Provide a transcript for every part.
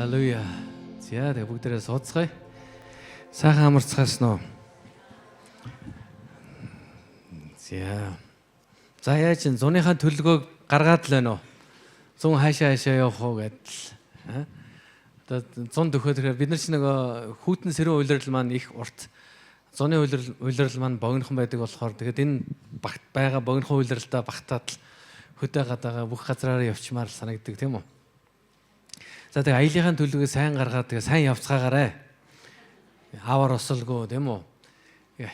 Халелуя. За тэг бүгдээрээ сууцгаая. Сайхан амарцгаасан уу? За. За яаж ин зуныхаа төлөвлөгөөг гаргаад л байна уу? Зун хаашаа хаашаа явах уу гэдэл. Одоо зун дөхөөд ирэхээр бид нар ч нөгөө хүүтэн сэрүүн улирал маань их урт. Зуны улирал маань богинохон байдаг болохоор тэгээд энэ багт байгаа богинохон улиралдаа багтаад л хөдөө гадаага бүх газраараа явчмаар л санагддаг, тийм үү? За тэгээ аялынхаа төлөвлөгөө сайн гаргаад тэгээ сайн явцгаагаарай. Аваар осолгүй, тийм үү?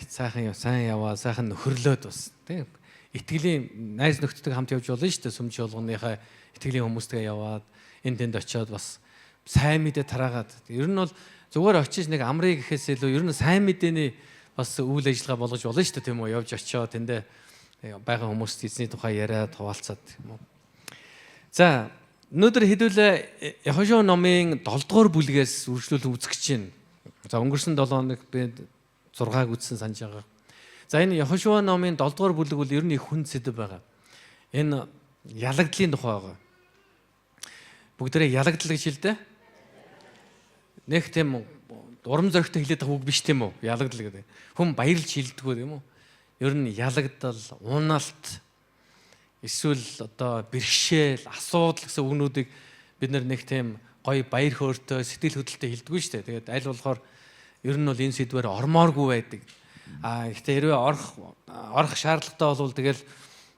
Сайхан яв, сайн яваа, сайхан нөхөрлөөд бас, тийм. Итгэлийн найз нөхдөдтэй хамт явж болно шүү дээ. Сүм чуулганыхаа итгэлийн хүмүүстэйгээ яваад энэ тэнд очиод бас сайн мэдээ тараагаад. Ер нь бол зүгээр очиж нэг амрыг гэхээс илүү ер нь сайн мэдээний бас үйл ажиллагаа болгож болно шүү дээ, тийм үү? Явж очиод тэндээ байгаа хүмүүст эзний тухай яриад хуваалцаад, тийм үү? За өнөөдөр хэдүүлээ Яхошуа номын 7 дугаар бүлгээс үргэлжлүүлэн үзэх гэж байна. За өнгөрсөн 7 хоног би 6-аг үзсэн санаж байгаа. За энэ Яхошуа номын 7 дугаар бүлэг бол ер нь их хүн сэдэв байгаа. Энэ ялагдлын тухай байгаа. Бүгдээрээ ялагдал гэж хэлдэ. Нэг тийм урам зоригтой хэлээд байгаа үг биш, тийм үү? Ялагдал гэдэг. Хүн баярлж хэлдэггүй, тийм үү? Ер нь ялагдал, уналт, эсвэл одоо бэрхшээл, асуудал гэсэн үгнүүдийг бид нэг тийм гоё баяр хөөртэй, сэтгэл хөдлөлтөй хэлдэггүй шүү дээ. Тэгээд аль болохоор ер нь бол энэ сэдвээр ормооргүй байдаг. А гэхдээ хэрвээ орох шаардлагатай бол тэгэл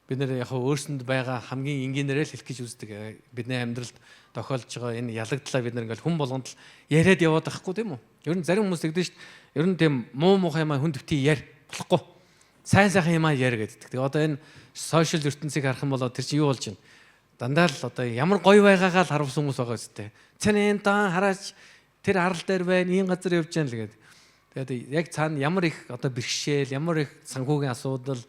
бид нэр яг өөрсөнд байгаа хамгийн энгийнээрээ л хэлэх гэж үздэг. Бидний амьдралд тохиолдож байгаа энэ ялагдлаа бид нар ингээл хүн болгонд л яриад яваад байхгүй, тийм үү? Ер нь зарим хүмүүс тэгдэж шүү дээ. Ер нь тийм муу муухай юм хүн төвтий яар болохгүй. Сайн сайхан юм яар гэдэг. Тэгээ одоо энэ сошиал ертөнцийг харах юм бол тэр чинь юу болж байна? Дандаа л одоо ямар гоё байгаагаа л харуулсан хүмүүс байгаа үстэй. Цэн энэ дан хараач, тэр арал дээр байна, ийм газар явж байна л гэдэг. Тэгээд яг цаана ямар их одоо бэрхшээл, ямар их санхүүгийн асуудал,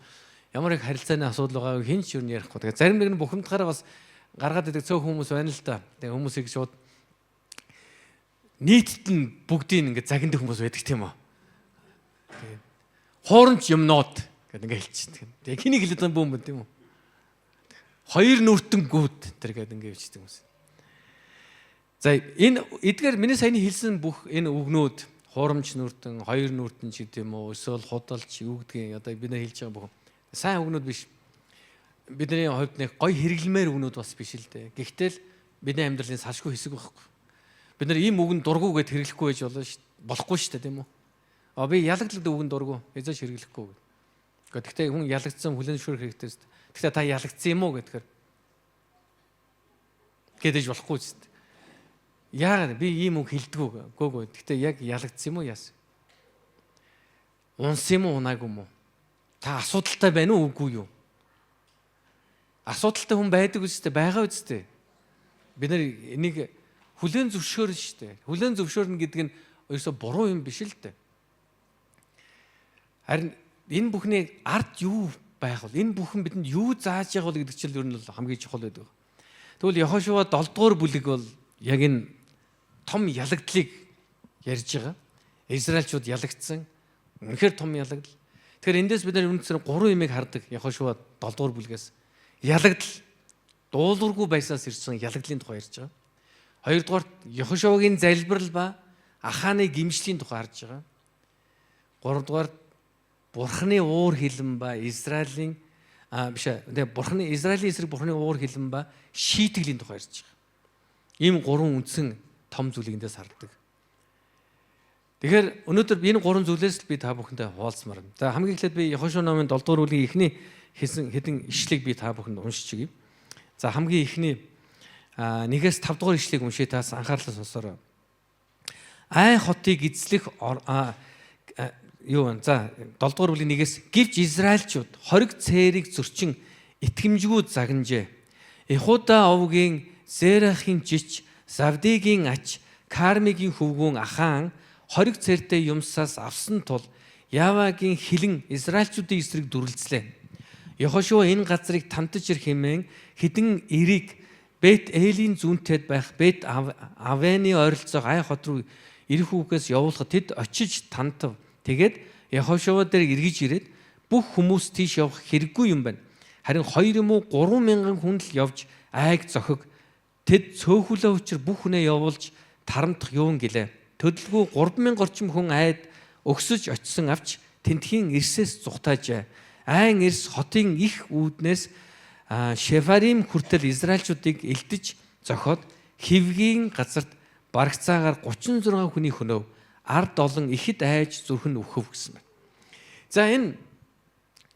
ямар их харилцааны асуудал байгааг хэн ч юу ярихгүй. Тэгээд зарим нэг нь бухимдахаараа бас гаргаад идэг цөөх хүмүүс байна л да. Тэгээд хүмүүсийг шууд нийтэд нь бүгдийг ингээд загнадаг хүмүүс байдаг, тийм үү? Тэгээд хуурамч юмнууд гэдэг ингээд хэлчихдэг. Тэгээд хэнийг хэлээд байгаа юм бүүм, тийм үү? Хоёр нүртэнгүүд тэр гэдэг ингээд бичдэг хүмүүс. За энэ эдгээр миний саяны хэлсэн бүх энэ үгнүүд, хуурамч нүртэн, хоёр нүртэн ч гэдэг юм уу, эсвэл худалч юу гэдгийг одоо бид нар хэлж байгаа бүх сайн үгнүүд биш. Бидний хувьд нэг гоё хэрэглэмээр үгнүүд бас биш л дээ. Гэхдээ л бидний амьдралын салшгүй хэсэг байхгүй. Бид нар ийм үгэнд дургу гэд хэрэглэхгүй байж болно шүү. Болохгүй шүү дээ, тийм үү? А би ялагдaltaй үгэнд дургу, эзэж хэрэглэхгүй гэдэг. Гэхдээ хүн ялагдсан хүлээн зөвшөөрөх хэрэгтэй шүү дээ. Гэхдээ та ялагдсан юм уу гэхээр гэдэж болохгүй шүү дээ. Яагаад би ийм үг хэлдэггүй. Гөө гөө. Гэхдээ яг ялагдсан юм уу, яасан? Унсан юм уу, унаагүй юм уу? Та асуудалтай байна уу, үгүй юу? Асуудалтай хүн байдаг үстэй, байгаа үстэй. Бид нар энийг хүлээн зөвшөөрнө шүү дээ. Хүлээн зөвшөөрнө гэдэг нь ерөөсө буруу юм биш л дээ. Харин энэ бүхний ард юу байх вэ? Энэ бүхэн бидэнд юу зааж явах вэ гэдэг чинь ер нь бол хамгийн чухал байдаг. Тэгвэл Яхошуа 7 дугаар бүлэг бол яг энэ том ялагдлыг ярьж байгаа. Израильчууд ялагдсан. Үнэхээр том ялагдал. Тэгэхээр эндээс бид нар үндсээр гурван юмыг хардаг Яхошуа 7 дугаар бүлгээс. Ялагдал, дуулуургүй байсаас ирсэн ялагдлын тухай ярьж байгаа. Хоёрдугаар Яхошуагийн залбирал ба Ахааны гимшлийн тухай харж байгаа. Гуравдугаар Бурхны уур хилэн ба Израилийн биш тэгээ Бурхны Израилийн эсрэг Бурхны уур хилэн ба шийтгэлийн тухай ярьж байгаа. Ийм гурван үндсэн том зүйлийг эндээс хардаг. Тэгэхээр өнөөдөр энэ гурван зүйлээс л би та бүхэнтэй хуваалцмаар. За хамгийн эхлээд би Яхошуа номын 7 дугаар бүлгийн эхний хэсэн хэдэн ишлэгийг би та бүхэнд уншиж өгье. За хамгийн эхний 1-ээс 5 дугаар ишлэгийг уншия, таас анхаарлаа сонсоорой. Ай хотыг эзлэх юу вэ? За 7 дугаар бүлгийн 1-ээс: Гэвч Израильчууд хориг цээрийг зөрчин итгэмжгүй загнажээ. Ихуда овгийн Зерахын жич, Завдигийн ач, Кармигийн хөвгүүн Ахаан хориг цэртэй юмсаас авсан тул Явагийн хилэн Израильчуудын эсрэг дүрэлзлээ. Йохошуа энэ газрыг тантаж ир хэмээн хэдэн эрийг Бет Элийн зүүнтэд байх Бет Авены ойролцоох Ай хот руу ирэх үгээс явуулахад тэд очиж тантав. Тэгээд Яхошуа дээр эргэж ирээд бүх хүмүүс тийш явах хэрэггүй юм байна. Харин 2 юм уу 3 мянган хүн л явж айг зохиг. Тэд цөөхөлөө учир бүх хүнээ явуулж Тарамдах юун гэлээ. Төдөлгүй 3000 орчим хүн айд өгсөж очисон авч тентхийн эрсээс зүхтаажээ. Айн эрс хотын их үүднээс Шефарим хүртэл Израильчуудыг элдэж зохиод хивгийн газарт барагцаагаар 36 хүний хөнөв, ард олон ихэд айж зүрхэн үхв гэсэн байна. За, энэ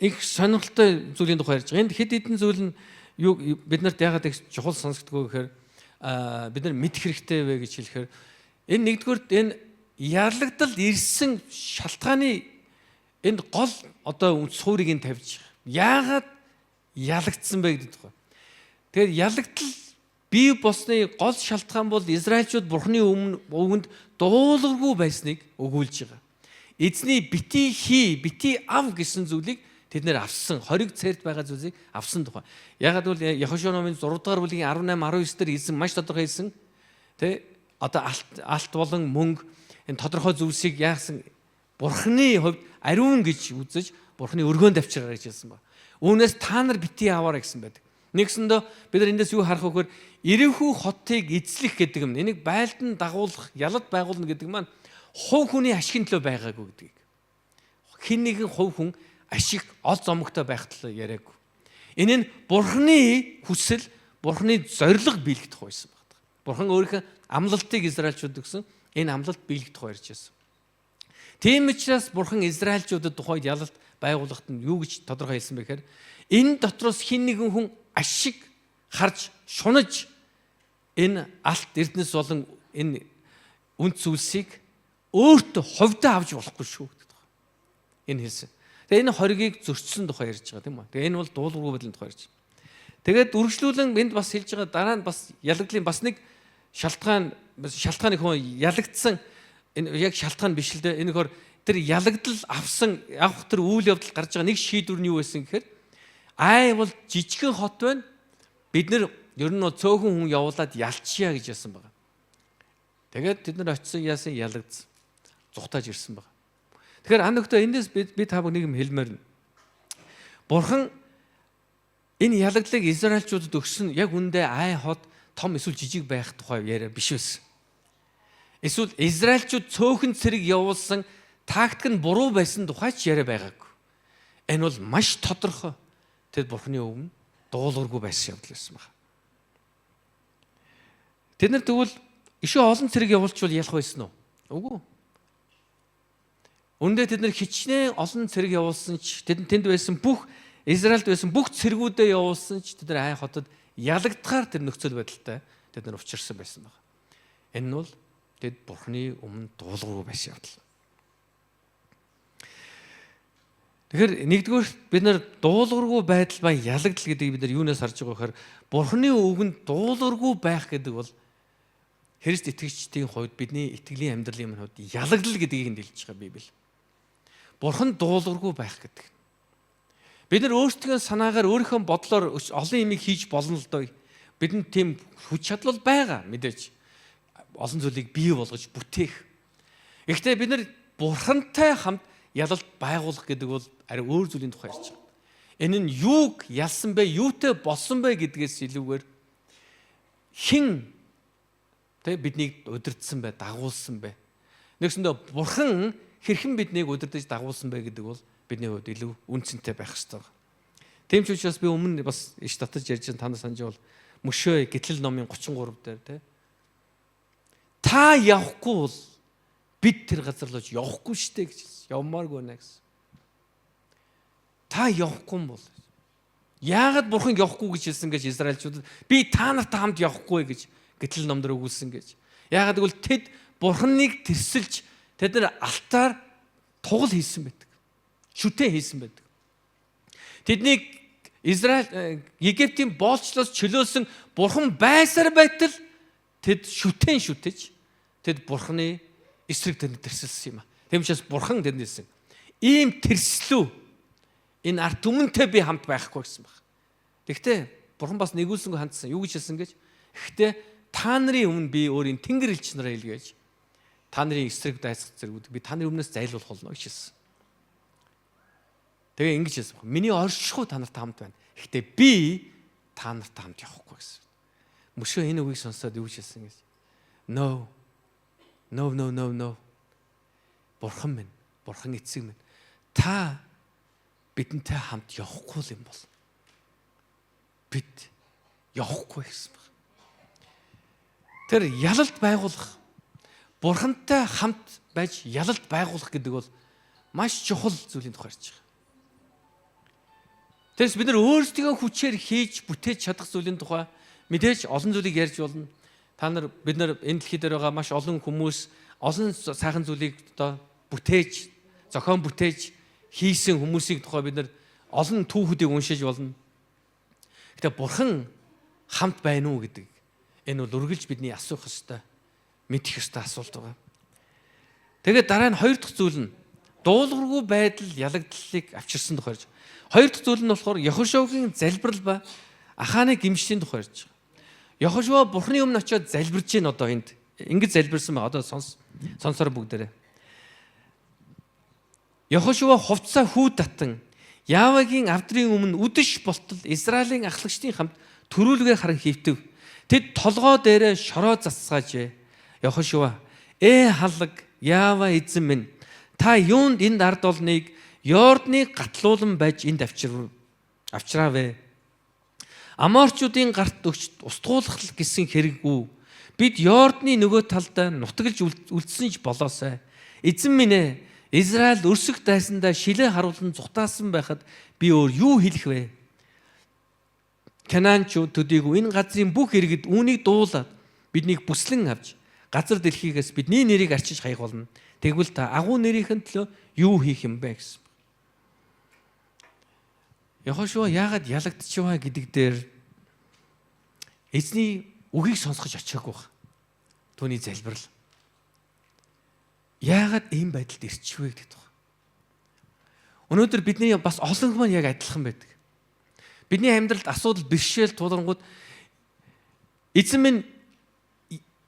их сонирхолтой зүйлийн тухай ярьж байгаа. Энд хэд хэдэн зүйл нь юу бид нарт яагаад их чухал сонсогдгоо гэхээр бид нар мэдэх хэрэгтэй вэ гэж хэлэхээр энэ нэгдүгээрт энэ ялагдал ирсэн шалтгааны энд гол одоо суурийг нь тавьж яагаад ялагдсан бэ гэдэг тухай. Тэгэхээр ялагдал бий болсны гол шалтгаан бол Израильчууд Бурхны өмнө үгэнд дуулуургүй байсныг өгүүлж байгаа. Эзний битий хий, битий ав гэсэн зүйлийг тэд нэр авсан, хориг цэрд байгаа зүйлийг авсан тухай. Яагаад гэвэл Яхошуа номын 6 дугаар бүлгийн 18 19 дээр хэлсэн, маш тодорхой хэлсэн. Тэ, одоо алт болон мөнгө, энэ тодорхой зүйлсийг яасан, Бурхны хувьд ариун гэж үзэж, Бурхны өргөөнд авчираа гэж хэлсэн ба. Үүнээс та нар битий аваарай гэсэн байдаг. Нэгсэндээ бид нар эндээс юу харах вэ гэхээр Ерихүү хотыг эзлэх гэдэг юм. Энийг байлдан дагуулах, ялалт байгуулна гэдэг маань хувь хүний ашигын төлөө байгаагүй гэдгийг. Хэн нэгэн хувь хүн ашиг ол зомогтой байх талаар яриаггүй. Энэ нь Бурхны хүсэл, Бурхны зорилго биелэгдэх байсан байна. Бурхан өөрийнхөө амлалтыг Израильчууд өгсөн. Энэ амлалт биелэгдэх ярьж байсан. Тийм учраас Бурхан Израильчуудад тухайд ялалт байгуулахад нь юу гэж тодорхой хэлсэн бэ гэхээр энэ дотроос хэн нэгэн хүн ашиг харж шунаж энэ алт эрдэнэс болон энэ үнэ зүйлсийг өөртөө хувьдаа авч болохгүй шүү гэдэг тухай. Энэ хэлсэн. Тэгээ энэ хоригийг зөрчсөн тухай ярьж байгаа, тийм үү. Тэгээ энэ бол дуулуургүй байдлын тухай ярьж байгаа. Тэгээд үргэлжлүүлэн энд бас хэлж байгаа дараа нь бас ялагдлын бас нэг шалтгаан их ялагдсан, энэ яг шалтгаан биш л дээ. Энэ хөр тэр ялагдал авсан авах тэр үйл явдал гарч байгаа нэг шийдвэр нь юу байсан гэхээр Ай бол жижигхэн хот байна. Бид нэр ер нь цөөхөн хүн явуулаад ялчия гэж яасан байгаа. Тэгээд тэд нар очисон, яасан, ялагдсан. Зүхтааж ирсэн байгаа. Тэгэхээр ан нөхдөө эндээс би та бүхэн нэг юм хэлмээр нь. Бурхан энэ ялагдлыг Израильчуудад өгсөн яг үндэ Ай хот том эсвэл жижиг байх тухай яриа биш байсан. Эсвэл Израильчууд цөөхөн цэрэг явуулсан тактик нь буруу байсан тухай ч яриа байгаагүй. Энэ бол маш тодорхой. Тэд Бурханы өмнө дуулуургүй байсан явдал байсан байна. Тэд нар тэгвэл ишээ олон цэрэг явуулчвал ялах байсан уу? Үгүй. Үүндээ тэд нар хичнээн олон цэрэг явуулсан ч, тэд тэнд байсан бүх Израильд байсан бүх цэргүүдээ явуулсан ч тэд нар Ай хотод ялагдахаар тэр нөхцөл байдалтай тэд нар учирсан байсан байна. Энэ нь бол тэд Бурхны өмнө дуулуургүй байсан явдал. Тэгэхээр нэгдүгээр бид нар дуулуургүй байдал ба ялагдал гэдгийг бид нар юунаас харж байгаа гэхээр Бурхны үгэнд дуулуургүй байх гэдэг бол Христ итгэгчдийн хувьд, бидний итгэлийн амьдралын хувьд ялагдал гэдгийг нь дэлж байгаа Библи. Бурхан дуулуургүй байх гэдэг. Бид нар өөрсдийн санаагаар, өөрийнхөө бодлоор олон юмыг хийж болно л доо. Бидэнд тийм хүч чадал байгаа мэдээж. Олон зүйлийг бий болгож бүтээх. Гэхдээ бид нар Бурхантай хамт ялалт байгуулах гэдэг бол арай өөр зүйлийн тухай ярьж байгаа. Энэ нь юуг ялсан бэ, юутай болсон бэ гэдгээс илүүгээр хэн тэ биднийг удирдсан бэ, дагуулсан бэ? Нэгсэндээ Бурхан хэрхэн биднийг удирдах, дагуулсан бэ гэдэг бол бидний хувьд илүү үнцэнтэй байх ёстой. Тийм ч учраас би өмнө бас иш татаж ярьж та нар санаж бол мөшөө Гэтлэл номын 33 дээр тэ та явахгүй бол бид тэр газар руу явахгүй штэ гэж хэлсэн. Явмааргүй нэ гэсэн. Та явахгүй бол яагаад Бурхан явахгүй гэж хэлсэн гэж, Израильчуудад би та нартай хамт явахгүй гэж Гэтлэл номдор өгүүлсэн гэж. Яагаад гэвэл тэд Бурханыг тэрсэлж, тэд нар алтаар тугал хийсэн байдаг. Шүтэн хийсэн байдаг. Тэднийг Израиль Египтийн боолчлоос чөлөөлсөн Бурхан байсаар байтал тэд шүтэн шүтэж, тэд Бурханы эсрэг тэнд тэрсэлсэн юм а. Тийм учраас Бурхан тэнд хэлсэн. Ийм тэрслүү энэ ард түмэнтэй би хамт байхгүй гэсэн баг. Тэгвэл Бурхан бас нэгүүлсэнгүй хандсан. Юу гэж хэлсэн гэж? Гэхдээ та нарын өмнө би өөрийн тэнгэр элч нараа илгээж, та нарын эсрэг дайцах зэргүүд би та нарын өмнөөс зайлуулах болно гэж хэлсэн. Тэгээ ингэж хэлсэн баг. Миний оршихуй та нартай хамт байна. Гэхдээ би та нартай хамт явахгүй гэсэн. Мөшөө энэ үгийг сонсоод юу гэж хэлсэн гэж? No. No, no, no, no. Бурхан минь, Бурхан эцэг минь. Та бидэнтэй хамт явахгүй юм бол бид явахгүй гэсэн баг. Тэр ялалт байгуулах, Бурхантай хамт байж ялалт байгуулах гэдэг бол маш чухал зүйлийн тухай ярьж байгаа. Тэрс бид нар өөрсдийнхөө хүчээр хийж бүтээж чадах зүйлийн тухай мэдээж олон зүйлийг ярьж болно. Та нар, бид нар, энэ дэлхий дээр байгаа маш олон хүмүүс олон сайхан зүйлийг одоо бүтээж, зохион бүтээж хийсэн хүмүүсийн тухай бид нар олон түүхүүдийг уншиж болно. Гэхдээ Бурхан хамт байна уу гэдэг энэ бол үргэлж бидний асуух ёстой, мэдэх ёстой асуулт байгаа. Тэгээд дараа нь хоёр дахь зүйл нь дуулуургүй байдал ялагдлалыг авчирсан тухай ярьж. Хоёр дахь зүйл нь болохоор Яхошуагийн залбирал ба Аханы гэмшлийн тухай ярьж байгаа. Яхошуа Бурхны өмнө очиод залбирч байна одоо энд. Ингэж залбирсан байгаа. Одоо сонсоор бүгдээрээ. Яхошуа хувцсаа хүү татан Яавагийн авдрын өмнө үдэш болтол Израилийн ахлагчдын хамт төрүүлгээ харан хэвтэв. Тэд толгой дээрээ шороо засгаажээ. Яхошуа: "Ээ халаг Яава эзэн минь, та юунд энд ард олныг Йордныг гатлуулан байж энд авчраавэ? Аморчуудын гарт өгч устгуулах гэсэн хэрэггүй. Бид Йордны нөгөө талдаа нутаглаж үлдсэн ч болоосай. Эзэн минь ээ, Израиль өрсөх дайсандаа шилээ харуулан зутаасан байхад би өөр юу хэлэх вэ? Канаанчууд төдийгүй энэ газрын бүх иргэд үүнийг дуулаад биднийг бүслэн авч газар дэлхийгээс бидний нэрийг арчиж хаях болно. Тэгвэл та агуу нэрийнхэн төлөө юу хийх юм бэ?" гэсэн. Яхошуа яагаад ялагдчихваа гэдэг дээр эзний үгийг сонсгож очиагүй баг. Түүний залбирал. Яагаад ийм байдалд ирчихвэ гэдэг тухай. Өнөөдөр бидний бас олон хүмүүс яг адилхан байдаг. Бидний амьдралд асуудал, бэрхшээл тулгарнгууд эзэн минь,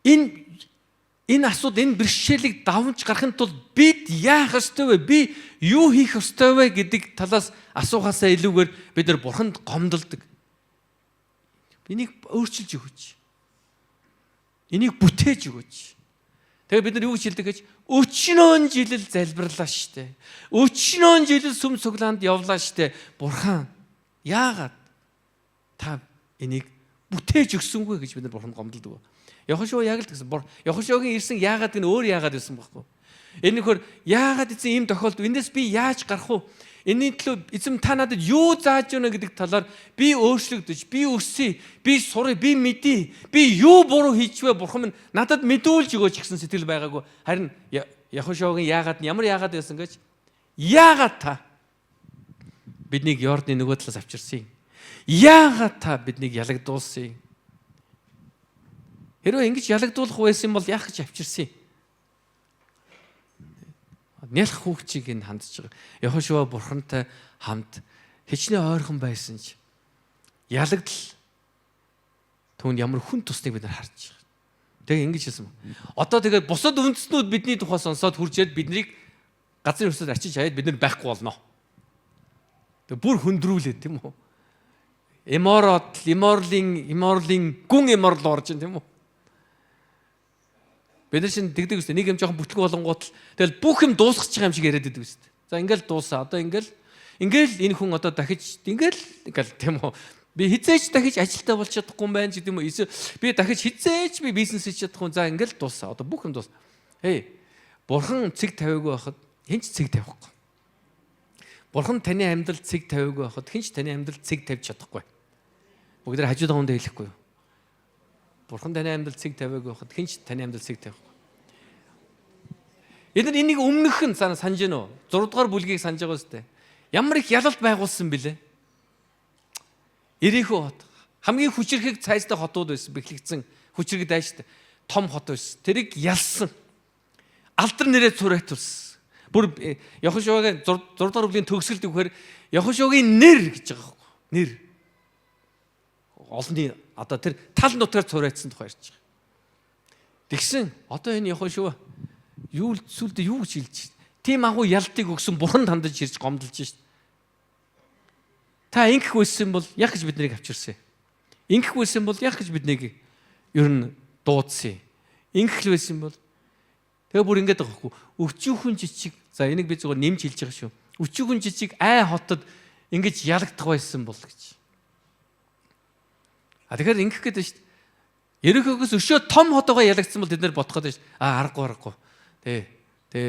энэ асуудал, энэ бэрхшээлийг давамж гарахын тулд бид яах ёстой вэ? Би юу хийх ёстой вэ гэдэг талаас асуухаасаа илүүгээр бид нар Бурханд гомдолдог. Энийг өөрчилж өгөөч. Энийг бүтээж өгөөч. Тэгээ бид нар юу гэж хэлдэг гэж, өчнөөн жил л залбирлаа штэ. Өчнөөн жил сүм цуглаанд явлаа штэ. Бурхан, яагаад та энийг бүтээж өгсөнгүй гэж бид нар Бурханд гомдолдог. Яхошуа яг л тэгсэн. Яхошуагийн ирсэн яагаад гэн өөр яагаад байсан байхгүй. Энэ нөхөр яагаад эзэн ийм тохиолдолд, эндээс би яаж гарах вэ? Энэний төлөө эзэм та надад юу зааж өгнө гэдэг талаар би өөрчлөгдөж, би өсөе, би сурыг, би мэдье, би юу буруу хийчвэ, Бурхан минь надад мэдүүлж өгөөч гэсэн сэтгэл байгаагүй. Харин Яхошуагийн яагаад нь ямар яагаад байсан гэж, яагаад та биднийг Йордны нөгөө талаас авчирсан юм? Яагаад та биднийг ялагдуулсан юм? Хэрвээ ингэж ялагдуулах байсан бол яах гэж авчирсан юм? Нялх хүүхчийг энэ хандж байгаа. Яхошуа Бурхантай хамт хичнээн ойрхон байсан ч ялагдал түүнд ямар хүн тусныг бид нар харж байгаа. Тэгээ ингэж хэлсэн. Одоо тэгээд бусад үндэстнүүд бидний тухай сонсоод хурж ирээд биднийг газрын хөрсөд арчиж хаяад бид нар байхгүй болно. Тэгээ бүр хөндрүүлээ, тийм үү? Эмород, Эморлин, Эморлин гүн Эморл орж ин, тийм үү? Бид нар чинь тэгдэг үстэй, нэг юм жоохон бүтлгүй болонгууд л тэгэл бүх юм дуусгах юм шиг яриад байдаг үстэй. За, ингээл дуусаа. Одоо ингээл энэ хүн одоо дахиж ингээл, тийм үү? Би хизээч дахиж ажилтаа болж чадахгүй юм байна ч гэдэг юм уу? Эсвэл би дахиж хизээч би бизнес хийж чадахгүй. За, ингээл дуусаа. Одоо бүх юм дуус. Хей. Бурхан цэг тавиагүй байхад хэн ч цэг тавихгүй. Бурхан таны амьдралд цэг тавиагүй байхад хэн ч таны амьдралд цэг тавьж чадахгүй. Бүгд хажууд хүндээ хэлэхгүй юу? Бурхан таны амьдралд цэг тавиагүй байхад хэн ч таны амьдралд цэг тавихгүй. Эдгээр энийг өмнөх нь санаж гэнэ үү? 6 дугаар бүлгийг санаж байгаа үстэй. Ямар их ялалт байгуулсан бilé? Ерихо хот. Хамгийн хүчирхэг цайстай хотууд байсан. Бэхлэгдсэн хүчирхэг дайштай том хот байсан. Тэрийг ялсан. Алдар нэрээ цураатулсан. Бүр Яхошуагийн 6 дугаар бүлгийн төгсгөлд өгөхөр Яхошуагийн нэр гэж байгаа байхгүй. Нэр. Олонний одоо тэр тал нутгаар цураатсан тухай ярьж байгаа. Тэгсэн одоо энэ Яхошуа юу сүлдээ юу гэж хэлж байна? Тийм агуу ялтыг өгсөн Бурханд хандаж ирж гомдолж шít. Та ингэх байсан бол яг гэж биднийг авчирсан. Ингэх байсан бол яг гэж биднийг ер нь дуудсан. Ингэх л байсан бол Тэгээ бүр ингэж байгаа хгүй. Өчүүхэн жижиг. За энийг би зүгээр нэмж хэлж байгаа шүү. Өчүүхэн жижиг Ай хотод ингэж ялагдах байсан бол гэж. А тэгэхээр ингэх гээд байна шүү дээ. Ерөхөгөөс өшөө том хотоогоо ялагдсан бол тэд нэр бодох гээд байна шүү дээ. А аргагүй аргагүй. Тэ. Тэ.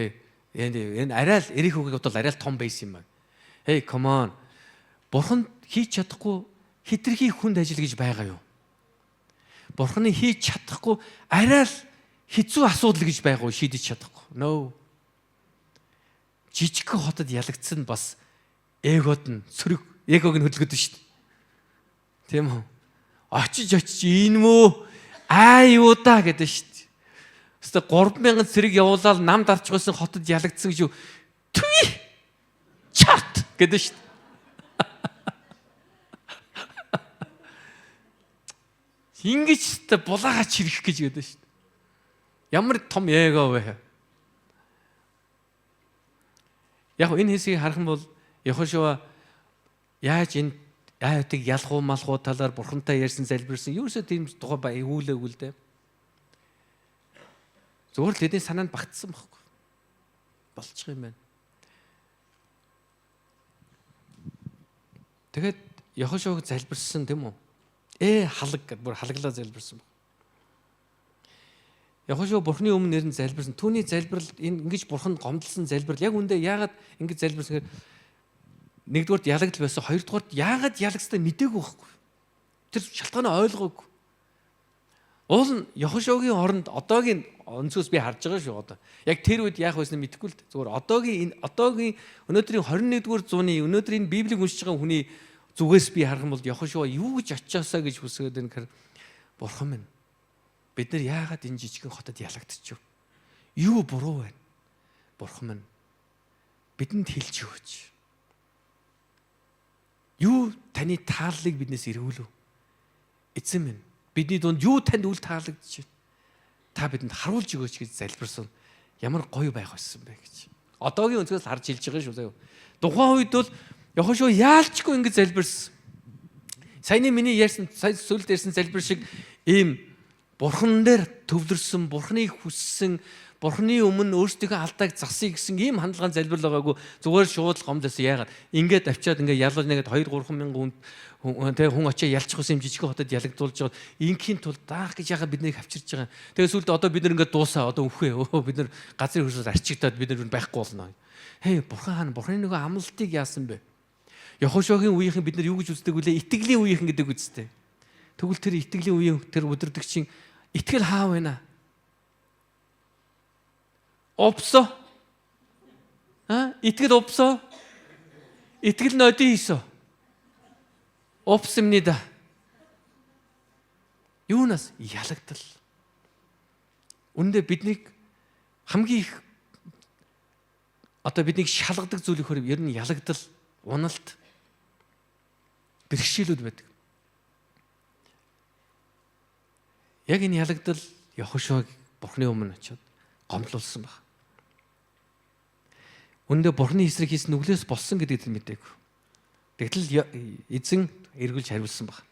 Энэ арай л Ерихогийн хот бол арай л том байсан юм байна. Hey, come on. Бурхан хийж чадахгүй хэтэрхий хүнд ажил гэж байгаа юу? Бурханы хийж чадахгүй арай л хэцүү асуудал гэж байгаа уу, шийдэж чадахгүй? No. Жижигхэн хотод ялагдсан бас эгод нь сөрөг эгог нь хөдөлгөдөг шүү дээ. Тийм үү? Очиж очиж энэ мөө аа юу да гэдэг шүү дээ. Хэвээ 3000 цэрэг явуулаад нам дарч байсан хотод ялагдсан гэж юу? Түи! Чат гэдэг шүү дээ. Ингэж та булаагаа чирэх гэж гэдэг шүү дээ. Ямар том эго вэ? Яг энэ хэсгийг харах юм бол Яхошуа яаж энэ Ай хотыг ялах уу малах уу талаар бурхантай ярьсан, залбирсан. Юусоо тийм тухай ба ивүүлээгүй л дээ. Зүгээр л тэдний санаанд багтсан байхгүй. Болчих юм байна. Тэгээд Яхошуаг залбирсан тийм үү? Халаг гэд бүр халаглаа залбирсан баг. Яхошуа бурхны өмнө нэр нь залбирсан. Түүний залбирал энэ ингэж бурхан гомдолсон залбирал яг үндэ яагаад ингэж залбирсан гэхээр нэгдүгээрт ялагдал байсан, хоёрдугаарт яагаад ялагдсанаа мдээгүй байхгүй. Тэр шалтгаанаа ойлгоогүй. Уул нь Яхошуагийн оронд одоогийн өнцгөөс би харж байгаа шүү одоо. Яг тэр үед яах байсныг мэдэхгүй л дээ. Зүгээр одоогийн өнөөдрийн 21-р зууны өнөөдрийн Библийг уншиж байгаа хүний зүгээс би харах юм бол Яхошуа юу гэж очиосаа гэж хүсгээд байна гэхээр бурхан минь бид нар яагаад энэ жижигхэн хотод ялагдчихв? Юу буруу байна? Бурхан минь бидэнд хэлж өгөөч. Юу таны тааллыг биднээс эргүүлв? Эзэн минь бидний дунд юу танд үл таалагдчих вэ? Та бидэнд харуулж өгөөч гэж залбирсан. Ямар гоё байх байсан бэ гэж. Одоогийн өнцгөөс харж хэлж байгаа шүү заяа. Тухайн үед бол Яхошуа яалчгүй ингэж залбирсан. Саяны миний ярьсан, сая сүлд ярьсан залбир шиг ийм бурхан дээр төвлөрсөн, бурханыг хүссэн, бурханы өмнө өөрсдийнхөө алдааг засъя гэсэн ийм хандлагын залбирал байгаагүй. Зүгээр шууд л гомдсон. Яагаад? Ингээд авчиад ингээд ялвал нэгэд 2 3 мянган хүн тэг хүн очиж ялчих байсан юм жижигхэн хотод ялагдуулж байгаа. Ингийн тулд даах гэж яагаад биднийг авчирч байгаа. Тэгээ сүлд одоо бид нар ингээд дуусаа одоо өвхөө. Өө бид нар газрын хөрсөд арчигдаад бид нар байхгүй болно. Хей бурхан хаана бурханы нөгөө амлалтыг яасан бэ? Яхошогийн үеийнхэн бид нар юу гэж үздэг вүлээ? Итгэлийн үеийнхэн гэдэг үстэй. Тэгвэл тэр итгэлийн үеийн тэр өдөрдөгчийн итгэл хаа байна? Опсо. А? Итгэл опсо. Итгэл нь 어디 있어? 없습니다. Юунаас ялагдал. Үүндээ биднийг хамгийн их одоо биднийг шалгадаг зүйл ихээр ер нь ялагдал, уналт, бэрхшээлүүд байдаг. Яг энэ ялагдал Яхошуаг Бурхны өмнө очиод гомдлуулсан баг. Үүндээ Бурхны эсрэг хийсэн нүглээс болсон гэдгийг тэр мэдээгүй. Тэгтэл эзэн эргүүлж хариулсан баг.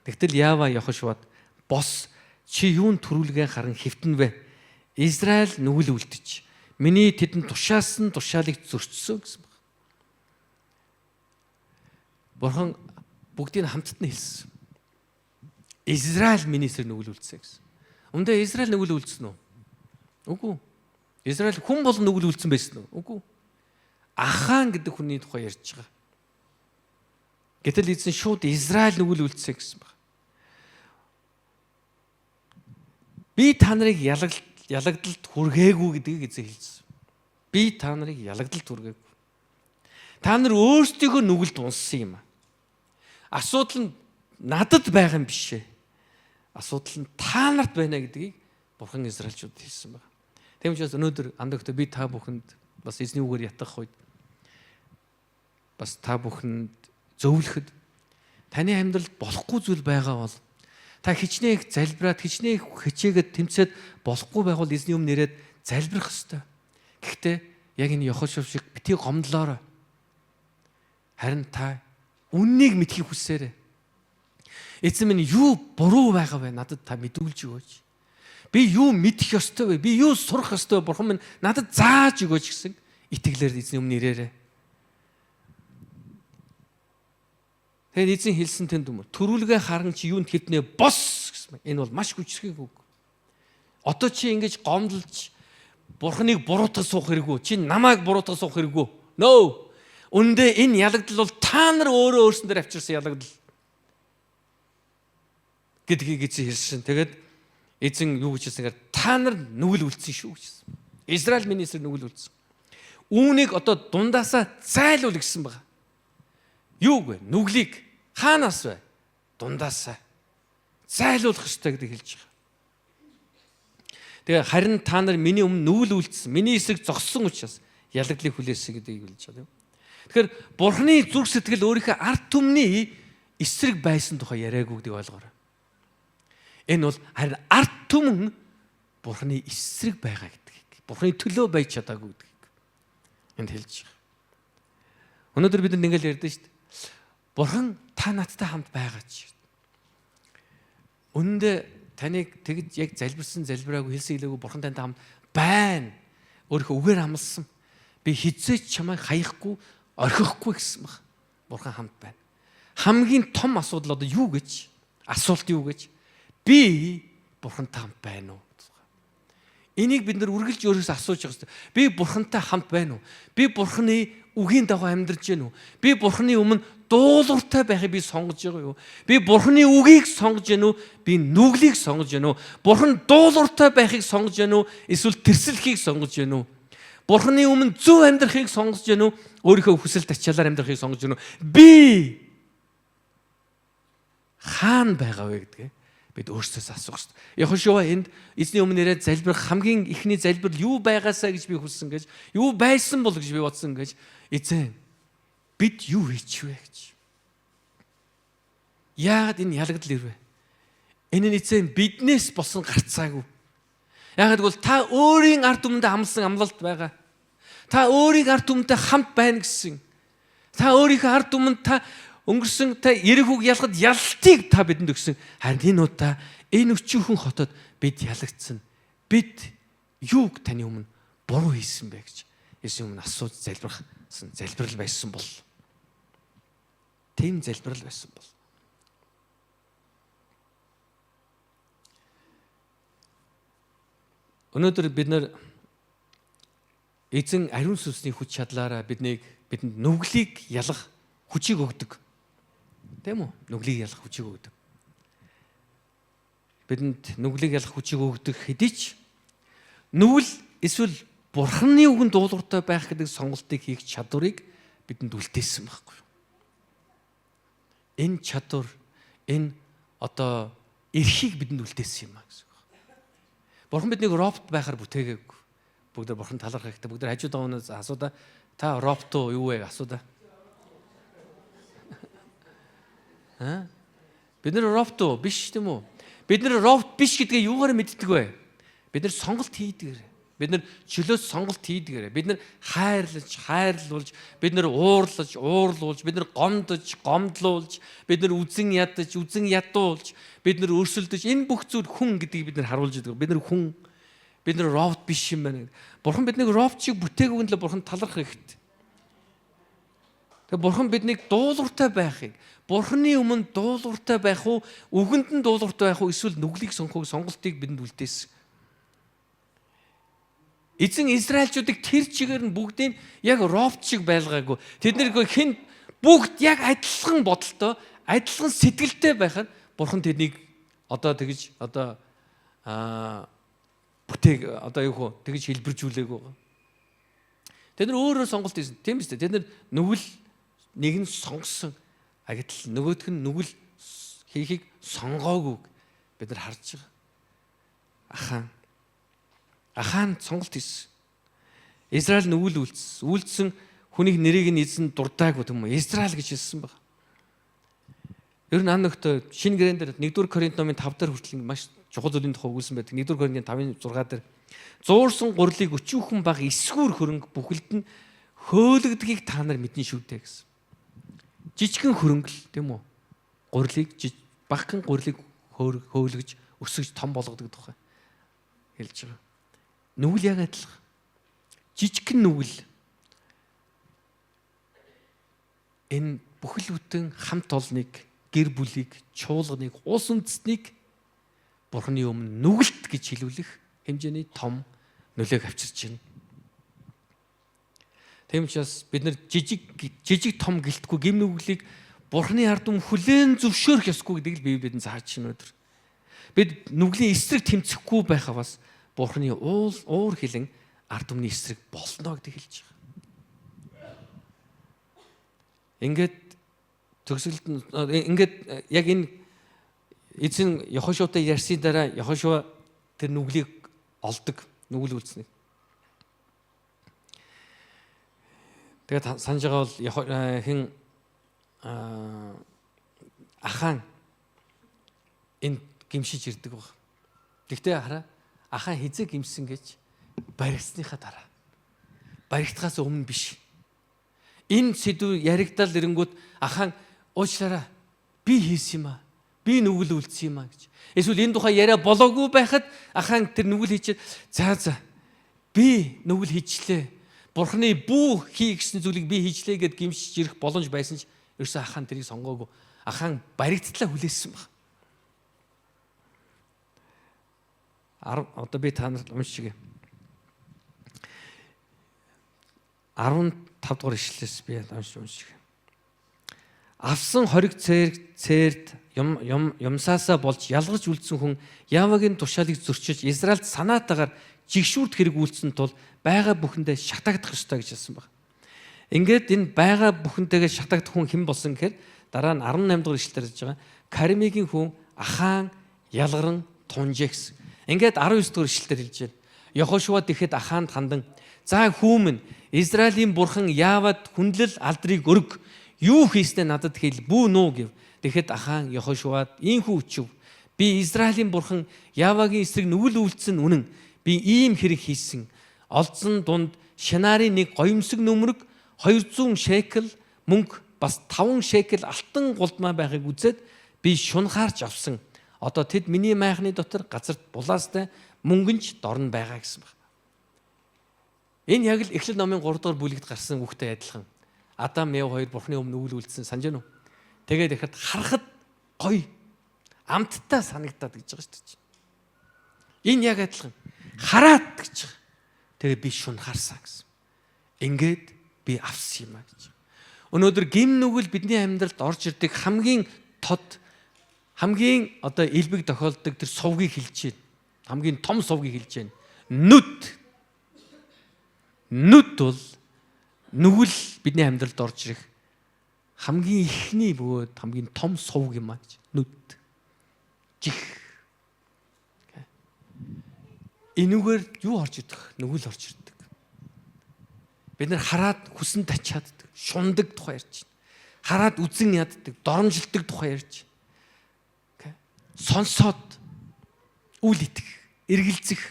Тэгтэл Яава Яхошуад бос чи юун төрүүлгэн харан хэвтэн вэ? Израиль нүгэл үлдэж миний тэдэнд тушаасан тушаалыг зөрчсөн гэсэн баг. Бурхан бүгдийг хамтд нь хэлсэн. Израиль миний эсрэг нүгэл үлдсэн гэсэн. Үндэ Израиль нүгэл үлдсэн үү? Үгүй. Израиль хүн бол нүгэл үлдсэн байсан уу? Үгүй. Ахан гэдэг хүний тухай ярьж байгаа. Гэтэл эзэн шууд Израиль нүгэл үлдсэн гэсэн баг. Би та нарыг ялагдалд хүргээгүй гэдгийг эзэн хэлсэн. Би та нарыг ялагдалд хүргээгүй. Та нар өөрсдийнхөө нүгэлд унссан юм. Асуудал нь надад байгаа юм биш ээ. Асуудал нь та нарт байна гэдгийг Бурхан Израильчуудад хэлсэн байна. Тийм учраас өнөөдөр андагт би та бүхэнд бас эзний үгээр ятгах үед бас та бүхэнд зөвлөхөд таны амьдралд болохгүй зүйл байгаа бол та хичнээн их залбираад хичнээн их хичээгээд тэмцээд болохгүй байвал эзний өмнө ирээд залбирах ёстой. Гэхдээ яг энэ Яхошуа шиг битгий гомдлоорой. Харин та үннийг мэдхийг хүсээрэй. Эзэн минь юу буруу байгаа вэ? Надад та мэдүүлж өгөөч. Би юу мэдэх ёстой вэ? Би юу сурах ёстой вэ? Бурхан минь надад зааж өгөөч гэсэн итгэлээр эзний өмнө ирээрэй. Тэгээд эзэн хэлсэн тэнд юм. Төрүүлгээ харан чи юунд хэднэ бос гэсэн. Энэ бол маш хүчрхэг үг. Одоо чи ингэж гомдолж Бурханыг буруутгах суух хэрэггүй. Чи намайг буруутгах суух хэрэггүй. No. Үндэ энэ ялагдал бол та нар өөрөө өөрсөн дээр авчирсан ялагдал гэдгийг эзэн хэлсэн. Тэгээд эзэн юу гэж хэлсэн гэхээр та нар нүгэл үлдсэн шүү гэж хэлсэн. Израиль миний эсрэг нүгэл үлдсэн. Үүнийг одоо дундаасаа зайлуул гэсэн байгаа. Юу вэ? Нүглийг хаанаас вэ? Дундаасаа зайлуулах ёстой гэдэг хэлж байгаа. Тэгээ харин та нар миний өмнө нүгэл үлдсэн, миний эсрэг зогссон учраас ялагдлыг хүлээсэн гэдгийг хэлж байгаа юм. Тэгэхээр Бурхны зүрх сэтгэл өөрийнхөө ард түмний эсрэг байсан тухай яриаггүй гэдгийг ойлгоорой. Энэ бол харин ард түмэн Бурхны эсрэг байгаа гэдгийг, Бурхны төлөө байж чадаагүй гэдгийг энд хэлж байгаа. Өнөөдөр бид нар ингээл ярьдэн шүү дээ. Бурхан та надтай хамт байгаач. Үнэндээ таныг тэгж яг залбирсан залбираагүй хэлсэн хэлээгүй Бурхан тантай хамт байна. Өөрийнхөө үгээр амласан. Би хизээч чамайг хаяхгүй, орхихгүй гэсэн баг. Бурхан хамт байна. Хамгийн том асуудал одоо юу гэж? Асуулт юу гэж? Би Бурхантай хамт байна уу? Энийг бид нар үргэлж өөрөөсөө асууж явах хэрэгтэй. Би Бурхантай хамт байна уу? Би Бурханы үгийн дагуу амьдарч байна уу? Би Бурханы өмнө дуулууртай байхыг би сонгож байгаа юу? Би Бурханы үгийг сонгож байна уу? Би нүглийг сонгож байна уу? Бурхан дуулууртай байхыг сонгож байна уу? Эсвэл тэрсэлхийг сонгож байна уу? Бурханы өмнө зөв амьдрахыг сонгож байна уу? Өөрийнхөө хүсэл тачаалаар амьдрахыг сонгож байна уу? Би хаана байгаа вэ гэдгээ бид өөрсдөөс асуух хэрэгтэй. Яхошуа энд эзний өмнө ирээд залбирах хамгийн эхний залбирал юу байгаасаа гэж би хүссэн гэж, юу байсан бол гэж би бодсон гэж, эзэн бид юу хийчихвэ гэж. Яагаад энэ ялагдал ирвэ? Энэ нь эзэн биднээс болсон гарцаагүй. Яагаад гэвэл та өөрийн ард түмэндээ амласан амлалт байгаа. Та өөрийн ард түмэнтэй хамт байна гэсэн. Та өөрийнхөө ард түмэнд та өнгөрсөн та Ерихүүг ялахад ялалтыг та бидэнд өгсөн. Харин энэ удаа энэ өчүүхэн хотод бид ялагдсан. Бид юуг таны өмнө буруу хийсэн бэ гэж Есүсийн өмнө асууж залбирсан залбирал байсан бол. Тийм залбирал байсан бол. Өнөөдөр бид нар эзэн ариун сүнсний хүч чадлаараа бидэнд нүглийг ялах хүчийг өгдөг. Тийм үү? Нүглийг ялах хүчийг өгдөг. Бидэнд нүглийг ялах хүчийг өгдөг хэдий ч нүгэл эсвэл Бурхны үгэнд дуулууртай байх гэдэг сонголтыг хийх чадварыг бидэнд үлдээсэн байхгүй юу? Энэ чадвар, энэ одоо эрхийг бидэнд үлдээсэн юм а гэсэн үг. Бурхан биднийг робот байхаар бүтээгээгүй. Бүгд Бурхан талархах хэрэгтэй. Бүгд хажууд байгаа хүнээс асуудаа та робот уу юу вэ асуудаа. Аа? Бид нар робот уу? Биш тийм үү? Бид нар робот биш гэдгээ юугаар мэддэг вэ? Бид нар сонголт хийдгээр. Бид нар чөлөөт сонголт хийдгээр. Бид нар хайрлаж, хайрлуулж, бид нар уурлаж, уурлуулж, бид нар гомдож, гомдлуулж, бид нар үзен ядаж, үзен ядуулж, бид нар өрсөлдөж энэ бүх зүйл хүн гэдгийг бид нар харуулж идэг. Бид нар хүн. Бид нар робот биш юм байна. Бурхан биднийг робот шиг бүтээгүй нь л Бурхан талархах хэрэгтэй. Тэгээ Бурхан биднийг дуулууртай байхыг, Бурханы өмнө дуулууртай байх уу, үгэнд нь дуулууртай байх уу, эсвэл нүглийг сонгох сонголтыг бидэнд үлдээсэн. Эзэн Израильчуудыг тэр чигээр нь бүгдийг яг робот шиг байлгаагүй. Тэд нэр хэн бүгд яг адилхан бодолтой, адилхан сэтгэлтэй байхад Бурхан тэднийг одоо тэгж одоо бүтээг одоо юу хөө тэгж хэлбэржүүлээгүй. Тэд нар өөрөө сонголт хийсэн. Тийм биз дээ. Тэд нар нүгэл нэг нь сонгосон. А гэтэл нөгөөх нь нүгэл хийхийг сонгоогүй бид нар харж байгаа. Ахаан сонголт хийсэн. Израиль нүгэл үйлдсэн. Үйлдсэн хүнийг нэрийг нь эзэн дурдаагүй юм уу? Израиль гэж хэлсэн баг. Ер нь ан нөхдөд шинэ гэрээн дээр 1-р Коринт номын 5 дээр хүртэл маш чухал зүйлийн тухай өгүүлсэн байдаг. 1-р Коринтын 5-ын 6 дээр зуурсан гурлыг өчүүхэн баг эсгүүр хөрөнгө бүхэлд нь хөөлөгдгийг та нар мэднэ шүү дээ гэсэн. Жижигхэн хөрөнгө л тийм үү? Гурлыг багахан гурлыг хөөлгөж өсгөж том болгодог тухай. хэлж байгаа. Нүгэл яг адилхан. Жижигхэн нүгэл энэ бүхэл бүтэн хамт олныг, гэр бүлийг, чуулганыг, улс үндэстнийг Бурхны өмнө нүгэлт гэж хэлүүлэх хэмжээний том нөлөөг авчирч байна. Тийм учраас бид нар жижиг том гэлтгүй гэм нүглийг Бурхны ард түмэн хүлээн зөвшөөрөх ёсгүй гэдэг л Библи бидэнд зааж байна өнөөдөр. Бид нүглийн эсрэг тэмцэхгүй байхаа бас Бурхны уур хилэн ард түмний эсрэг болно гэдэг хэлж байгаа. Ингээд төгсгөлд ингээд яг энэ эзэн Йохошуатай ярьсны дараа Йохошуа тэр нүглийг олдог, нүгэл үлдсэнийг. Тэгээд санаж байгаа бол хэн Ахан энд гимшиж ирдэг баг. Тэгтээ хараа Ахан хизээ гимсэн гэж баригдсныхаа дараа. Баригдахаас өмнө биш. Энэ сэдв яригдал ирэнгүүт Ахан уучлаарай би хийсэн юм аа. Би нүгэл үлдсэн юм аа гэж. Эсвэл энэ тухай яриа болоогүй байхад Ахан тэр нүгэл хийчихэд за би нүгэл хийчлээ. Бурхны бүү хий гэсэн зүйлийг би хийчлээ гэд гимшиж ирэх боломж байсан ч ерөөсөө Ахан тэрийг сонгоогүй. Ахан баригдтлаа хүлээсэн баг. Одоо би та нарт уншиж өгье. 15 дугаар ишлэлээс би уншиж өгье. Авсан хориг цээрд юмсаасаа болж ялгарч үлдсэн хүн Явагийн тушаалыг зөрчиж Израильд санаатаагаар жигшүүрт хэрэг үйлдсэн тул байгаа бүхэндээ шатагдах ёстой гэж хэлсэн баг. Ингээд энэ байгаа бүхэнтэйгээ шатагдах хүн хэн болсон гэхээр дараа нь 18 дугаар ишлэлээр хэлж байгаа. Кармигийн хүн Ахан ялгарн тунжээ гэсэн. Ингээд 19 дугаар ишлэлээр хэлж байна. Йохошуа тэгэхэд Ахаанд хандан за хүүмэн Израилийн бурхан Явад хүндлэл алдрыг өрг. Юу хийснээ надад хэл бүү нуу гэв. Тэгэхэд Ахан Йохошуад ийхүү өчөв. Би Израилийн бурхан Явагийн эсрэг нүгэл үйлдсэн үнэн. Би ийм хэрэг хийсэн. Олдсон дунд Шинарын нэг гоёмсог нөмрөг 200 шекел мөнгө бас 5 шекел алтан гулдмаа байхыг үзээд би шунхаарч авсан. Одоо тэд миний майхны дотор газарт булаастай мөнгөнч дорн байгаа гэсэн баг. Энэ яг л Эхлэл номын 3 дугаар бүлэгт гарсан үгтэй адилхан. Адам Ев хоёр Бурхны өмнө нүгэл үлдсэн санаж байна уу? Тэгээд ихэд харахад гоё амттай санагдаад гэж байгаа шүү дээ. Энэ яг адилхан. Хараад гэж байгаа. Тэгээд би шунхаарсан гэсэн. Ингээд би авсан юм а гэж. Өнөөдөр гим нүгэл бидний амьдралд орж ирдэг хамгийн тод хамгийн одоо элбэг тохиолддог тэр сувгийг хэлж байна. Хамгийн том сувгийг хэлж байна. Нүд. Нүд бол нүгэл бидний амьдралд орж ирэх хамгийн ихний бөгөөд хамгийн том сувг юм а гэж. Нүд. Жих. Энүүгээр юу орж ирдэг? Нүгэл орж ирдэг. Бид нар хараад хүсэн тачааддаг, шундаг тухай ярьж байна. Хараад үзэн яддаг, доромжилдог тухай ярьж байна. Сонсоод үл итгэх, эргэлзэх,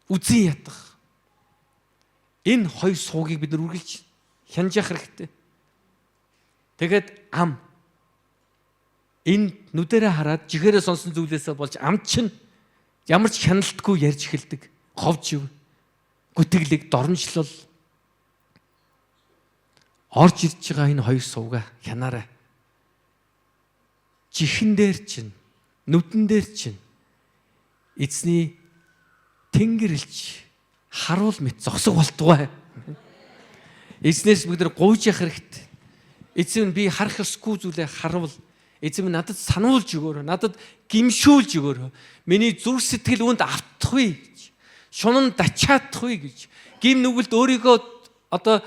үзэн ядах. Энэ хоёр суугийг бид нар үргэлж хянаж явах хэрэгтэй. Тэгээд ам энэ нүдэрээ хараад жихээрээ сонсон зүйлээсээ болж ам чинь ямар ч хяналтгүй ярьж эхэлдэг. Ховж ив, гүтгэлэг, доромжлол орж ирж байгаа энэ хоёр сувга хянаарай. Жихэн дээр чинь, нүдэн дээр чинь эзний тэнгэрэлч харуул мэт зогсох болтугай. Эзнээс бид нар гуйж явах хэрэгтэй. Эзэн би харах ёсгүй зүйлээ харуул. Эзэн надад сануулж өгөөрэй, надад гимшүүлж өгөөрэй. Миний зүрх сэтгэл үүнд автахгүй гэж. Шунан дачаадахгүй гэж. Гим нүгэлд өөрийгөө одоо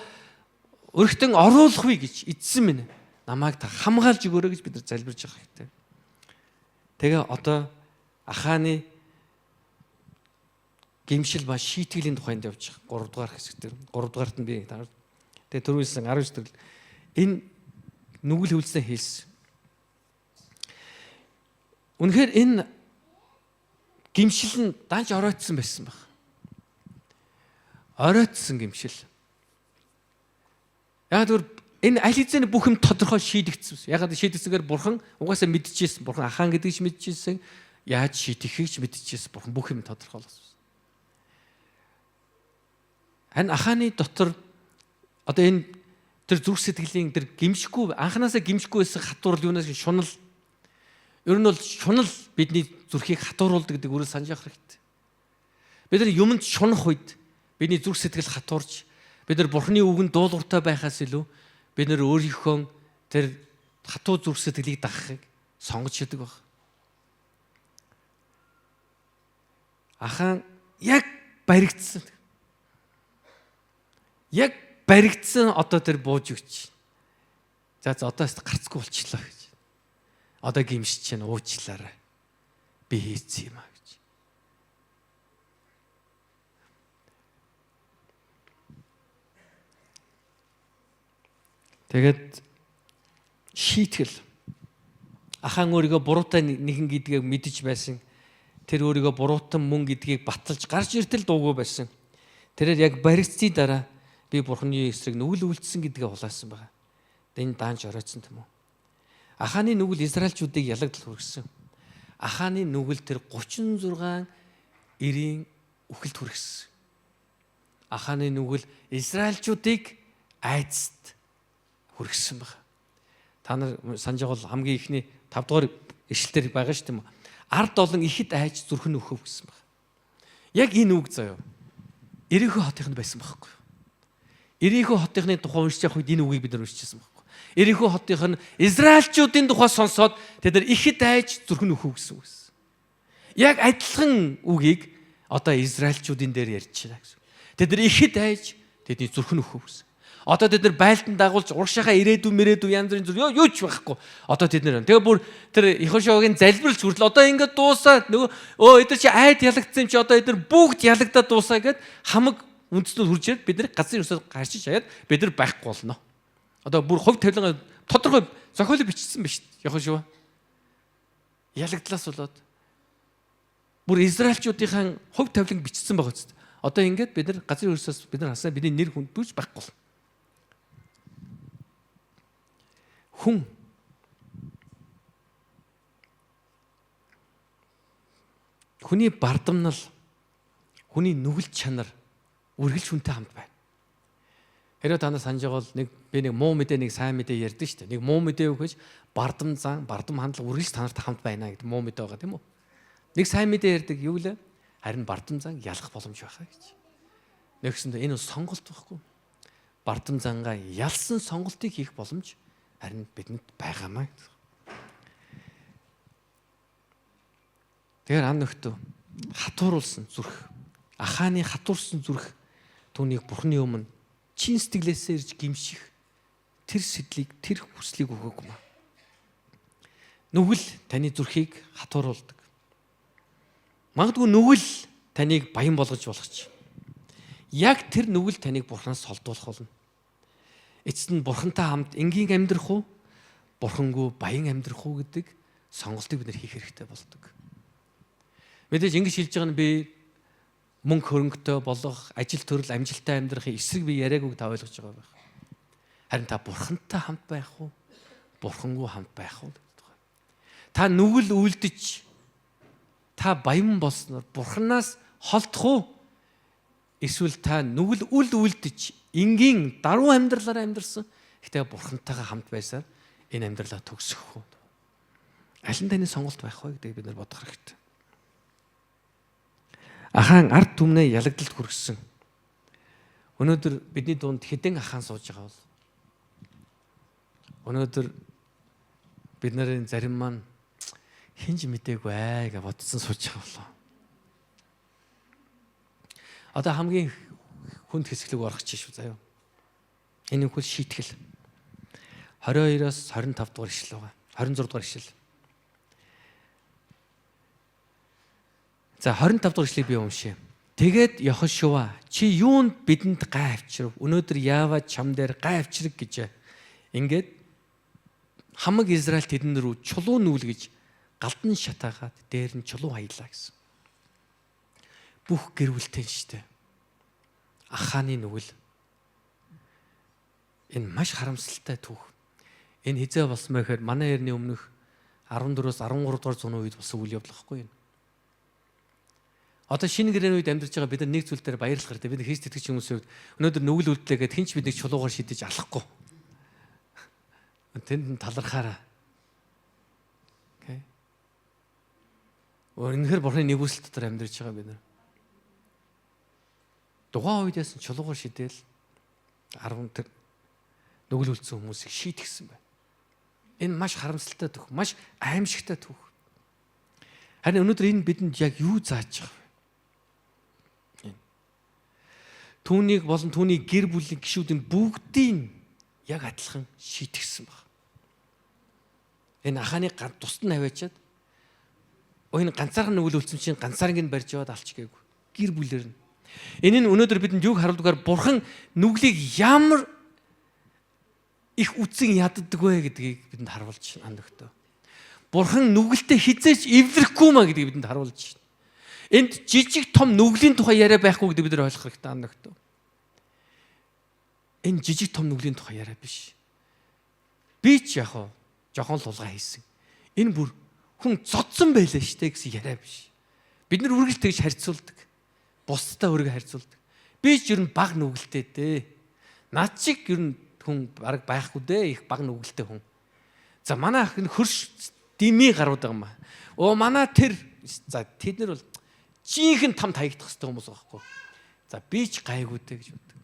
өргөтөн оруулахгүй гэж эзэн минь намайг та хамгаалж өгөөрэй гэж бид нар залбирж явах хэрэгтэй. Тэгээ одоо Ахааны гимшил ба шийтгэлийн тухайд явж байгаа. 3 дугаар хэсэг дээр 3 дугаарт нь би тэгээ түрүүсэн 19 төрөл энэ нүгэл хөлснөө хийсэн. Үнэхээр энэ гимшил нь данж оройтсан байсан баг. Оройтсан гимшил. Яг тэр энэ аль хэзээ бүх юм тодорхой шийдэгдсэн. Яг шийдэгдсэнгээр бурхан угаасаа мэдчихсэн. Бурхан Ахан гэдгийг ч мэдчихсэн. Яаж шийдэхийг ч мэдчихсэн. Бурхан бүх юм тодорхойлсон. Харин Аханы дотор одоо энэ тэр зүрх сэтгэлийн тэр гимшгүй, анханасаа гимшгүй байсан хатуурл юунаас шунал. Ер нь бол шунал бидний зүрхийг хатууруулдаг гэдэг үрэл санаж явах хэрэгтэй. Бид нар юмд шунах үед бидний зүрх сэтгэл хатуурч, бид нар Бурхны үгэнд дуулууртай байхаас илүү бид нар өөрийнхөө тэр хатуу зүрх сэтгэлийг дагахыг сонгож шидэг баг. Ахан яг баригдсан. Яг баригдсан одоо тэр бууж өгч. За одоо гарцгүй болчихлоо гэж. Одоо гимш чинь уучлаарай. Би хийцэн юм а гэж. Тэгээд шийтгэл. Ахан өөрийгөө буруутай нэгэн гэдгийг мэдэж байсан. Тэр өөрийгөө буруутан мөн гэдгийг баталж гарч иртэл дуугүй байсан. Тэрээр яг баригдсны дараа би Бурхны эсрэг нүгэл үйлдсэн гэдгээ хулаасан байгаа. Энэ даанч оройтсон юм уу? Аханы нүгэл Израильчуудыг ялагдал хүргэсэн. Аханы нүгэл тэр 36 эрийн үхэлд хүргэсэн. Аханы нүгэл Израильчуудыг айцт хүргэсэн байна. Та нар санаж байгаа бол хамгийн ихний 5 дугаар ишлэлээр байгаа шүү дээ. Ард олон ихэд айж зүрх нь өхөв гэсэн байна. Яг энэ үг заяа. Ерийнхөө хотынд байсан байхгүй. Ерийнхөө хотынхны тухай уншиж явах үед энэ үгийг бид нар уншижсэн байхгүй. Ерийнхөө хотынх нь Израильчуудын тухай сонсоод тэд нар ихэд айж зүрх нь өхөв гэсэн үг. Яг адилхан үгийг одоо Израильчуудын дээр ярьж байна гэсэн. Тэд нар ихэд айж тэдний зүрх нь өхөв гэсэн. Одоо тэд нар байлдан дагуулж урагшаахаа ирээдүй мэрээдүй янз бүрийн зүр юу ч байхгүй. Одоо тэд нар тэгээ бүр тэр Иошуагийн залбиралч хүртэл одоо ингээд дуусаа нөгөө эдгээр чи айд ялагдсан юм чи одоо эдгээр бүгд ялагдаад дуусаа гэд хамаг үндэстнүүд хурж ирээд бид нар газрын ерөөсөө гарчиж чаяад бид нар байхгүй болно. Одоо бүр хувь тавилан тодорхой зохиолыг бичсэн биш Иошуа. Ялагдлаас болоод бүр Израильчуудынхаа хувь тавилан бичсэн байгаа үст. Одоо ингээд бид нар газрын ерөөсөөс бид нар хасаа бидний нэр хүнд бүрч байхгүй болно. Хүн хүний бардамнал, хүний нүгэл чанар үргэлж хүнтэй хамт байна. Хэрвээ та нар санаж байгаа бол нэг би нэг муу мэдээ нэг сайн мэдээ ярьдаг шүү дээ. Нэг муу мэдээ өгөж бардам зан, бардам хандлага үргэлж та нарт хамт байна гэдэг муу мэдээ байгаа тийм үү? Нэг сайн мэдээ ярьдаг юу лээ? Харин бардам зан ялах боломж байхаа гэж. Нэгсэндээ энэ сонголт байхгүй. Бардам зангаа ялсан сонголтыг хийх боломж харин бидэнд байгаамаа гэдэг. Тэгэхээр ан нөхдөө хатууруулсан зүрх, Аханы хатуурсан зүрх түүнийг Бурхны өмнө чин сэтгэлээсээ ирж гимших тэр сэтлийг, тэр хүслийг өгөөгүй маа. Нүгэл таны зүрхийг хатууруулдаг. Магадгүй нүгэл таныг баян болгож болох ч. Яг тэр нүгэл таныг Бурханаас холдуулах болно. Эцэст нь Бурхантай хамт энгийн амьдрах уу, Бурхангүй баян амьдрах уу гэдэг сонголтыг бид нар хийх хэрэгтэй болдог. Мэдээж ингэж хэлж байгаа нь би мөнгө хөрөнгөтэй болох, ажил төрөл амжилттай амьдрахын эсрэг би яриагүйг та ойлгож байгаа байх. Харин та Бурхантай хамт байх уу, Бурхангүй хамт байх уу гэдэг байна. Та нүгэл үлдэж та баян болсноор Бурханаас холдох уу? Эсвэл та нүгэл үл үлдэж энгийн даруй амьдралаараа амьдарсан. Гэхдээ Бурхантайгаа хамт байсаар энэ амьдралаа төгсгөх үү? Аль нь таны сонголт байх вэ гэдгийг бид нар бодох хэрэгтэй. Ахаан ард түмнээ ялагдалд хүргэсэн. Өнөөдөр бидний дунд хэдэн ахаан сууж байгаа бол өнөөдөр бид нарын зарим маань хинж мдээгүй аа гэж бодсон сууж байгаа болоо. Одоо хамгийн хүнд хэсэглэг орох чинь шүү заяа. Энэ хөл шийтгэл. 22-оос 25 дугаар ишлэл байгаа. 26 дугаар ишлэл. За 25 дугаар ишлэгийг би уншъя. Тэгээд Йохошуа чи юунд бидэнд гай авчирв? Өнөөдөр Яава чам дээр гай авчирг гэжээ. Ингээд хамаг Израиль тэдэн рүү чулуу нүүлгэж галдан шатаагаад дээр нь чулуу хаялаа гэсэн. Бүх гэр бүлтэй штэ. Ахааны нүгэл. Энэ маш харамсалтай түүх. Энэ хизээ болсон бэ гэхээр манай эртний өмнөх 14-өөс 13 дугаар зууны үед болсон үйл явдал байхгүй юу? Одоо шинэ гэрээний үед амьдарч байгаа бид нар нэг зүйл дээр баярлах хэрэгтэй. Бид Христ итгэгч хүмүүсийн хувьд өнөөдөр нүгэл үлдлээ гэхэд хэн ч биднийг чулуугаар шидэж алахгүй. Тэнд нь талархаараа. Okay. Үнэхээр Бурхны нэгүсэл дотор амьдарч байгаа бид нар. Тухайн үед яасан чулуугаар шидэл 10 тэр нүгэл үлдсэн хүмүүсийг шийтгсэн байна. Энэ маш харамсалтай түүх, маш аимшигтай түүх. Харин өнөөдөр энэ бидэнд яг юу зааж байгаа вэ? Түүнийг болон түүний гэр бүлийн гишүүдийн бүгдийг яг адилхан шийтгсэн баг. Энэ Аханы тусад нь аваачаад энэ ганцаархан нүгэл үлдсэн чинь ганцаарнг нь барьж яваад алч гээгүй. Гэр бүлээр нь. Энэ нь өнөөдөр бидэнд юг харуулдгаар Бурхан нүглийг ямар их үзэн яддаг вэ гэдгийг бидэнд харуулж байна нөхдөө. Бурхан нүгэлтэд хэзээ ч эвлэрэхгүй маа гэдгийг бидэнд харуулж байна. Энд жижиг том нүглийн тухай яриа байхгүй гэдэг бид нар ойлгох хэрэгтэй нөхдөө. Энэ жижиг том нүглийн тухай яриа биш. Би ч яг уу жохон л хулгай хийсэн. Энэ бүр хүн зодсон байлаа штэ гэсэн яриа биш. Бид нар үргэлж тэгж харьцуулдаг. Бусдаа өөрийгөө харьцуулдаг. Би ч ер нь баг нүгэлтэй дээ. Над чиг ер нь хүн бараг байхгүй дээ. Их баг нүгэлтэй хүн. За манай ах энэ хөрш дими гарууд байгаа юм аа. Оо манай тэр за тэд нар бол жинхэнэ там таягдах хэрэгтэй хүмүүс байхгүй. За би ч гайгүй дээ гэж боддог.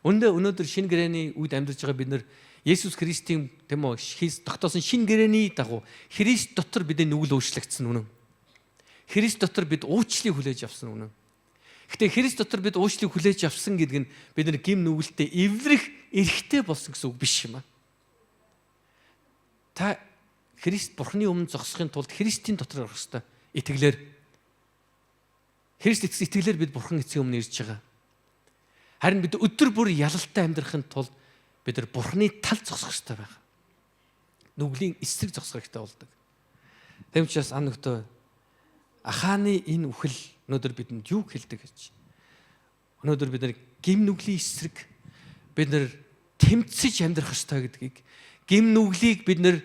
Өндөө өнөөдөр шинэ гэрээний үед амьдарч байгаа бид нар Есүс Христийн тийм үү хийс тогтоосон шинэ гэрээний дагуу Христ дотор бидний нүгэл өөрчлөгдсөн үнэн. Христ дотор бид уучлалыг хүлээж авсан үнэн. Гэтэ Христ дотор бид уучлалыг хүлээж авсан гэдэг нь бид нар гим нүгэлтэд эвлэрэх эрхтэй болсон гэсэн үг биш юм аа. Та Христ Бурхны өмнө зогсохын тулд Христийн дотор орох ёстой. Итгэлээр Христ итгэсэн итгэлээр бид Бурхан эцгийн өмнө ирж байгаа. Харин бид өдөр бүр ялалтай амьдрахын тулд бид нар Бурхны тал зогсох ёстой байх. Нүглийн эсрэг зогсох хэрэгтэй болдог. Тэм учраас ан нөхдөө Ахааны энэ үхэл өнөөдөр бидэнд юу хэлдэг гэж. Өнөөдөр бид нар гим нүглийн эсрэг бид нар тэмцэж амьдрах ёстой гэдгийг, гим нүглийг бид нар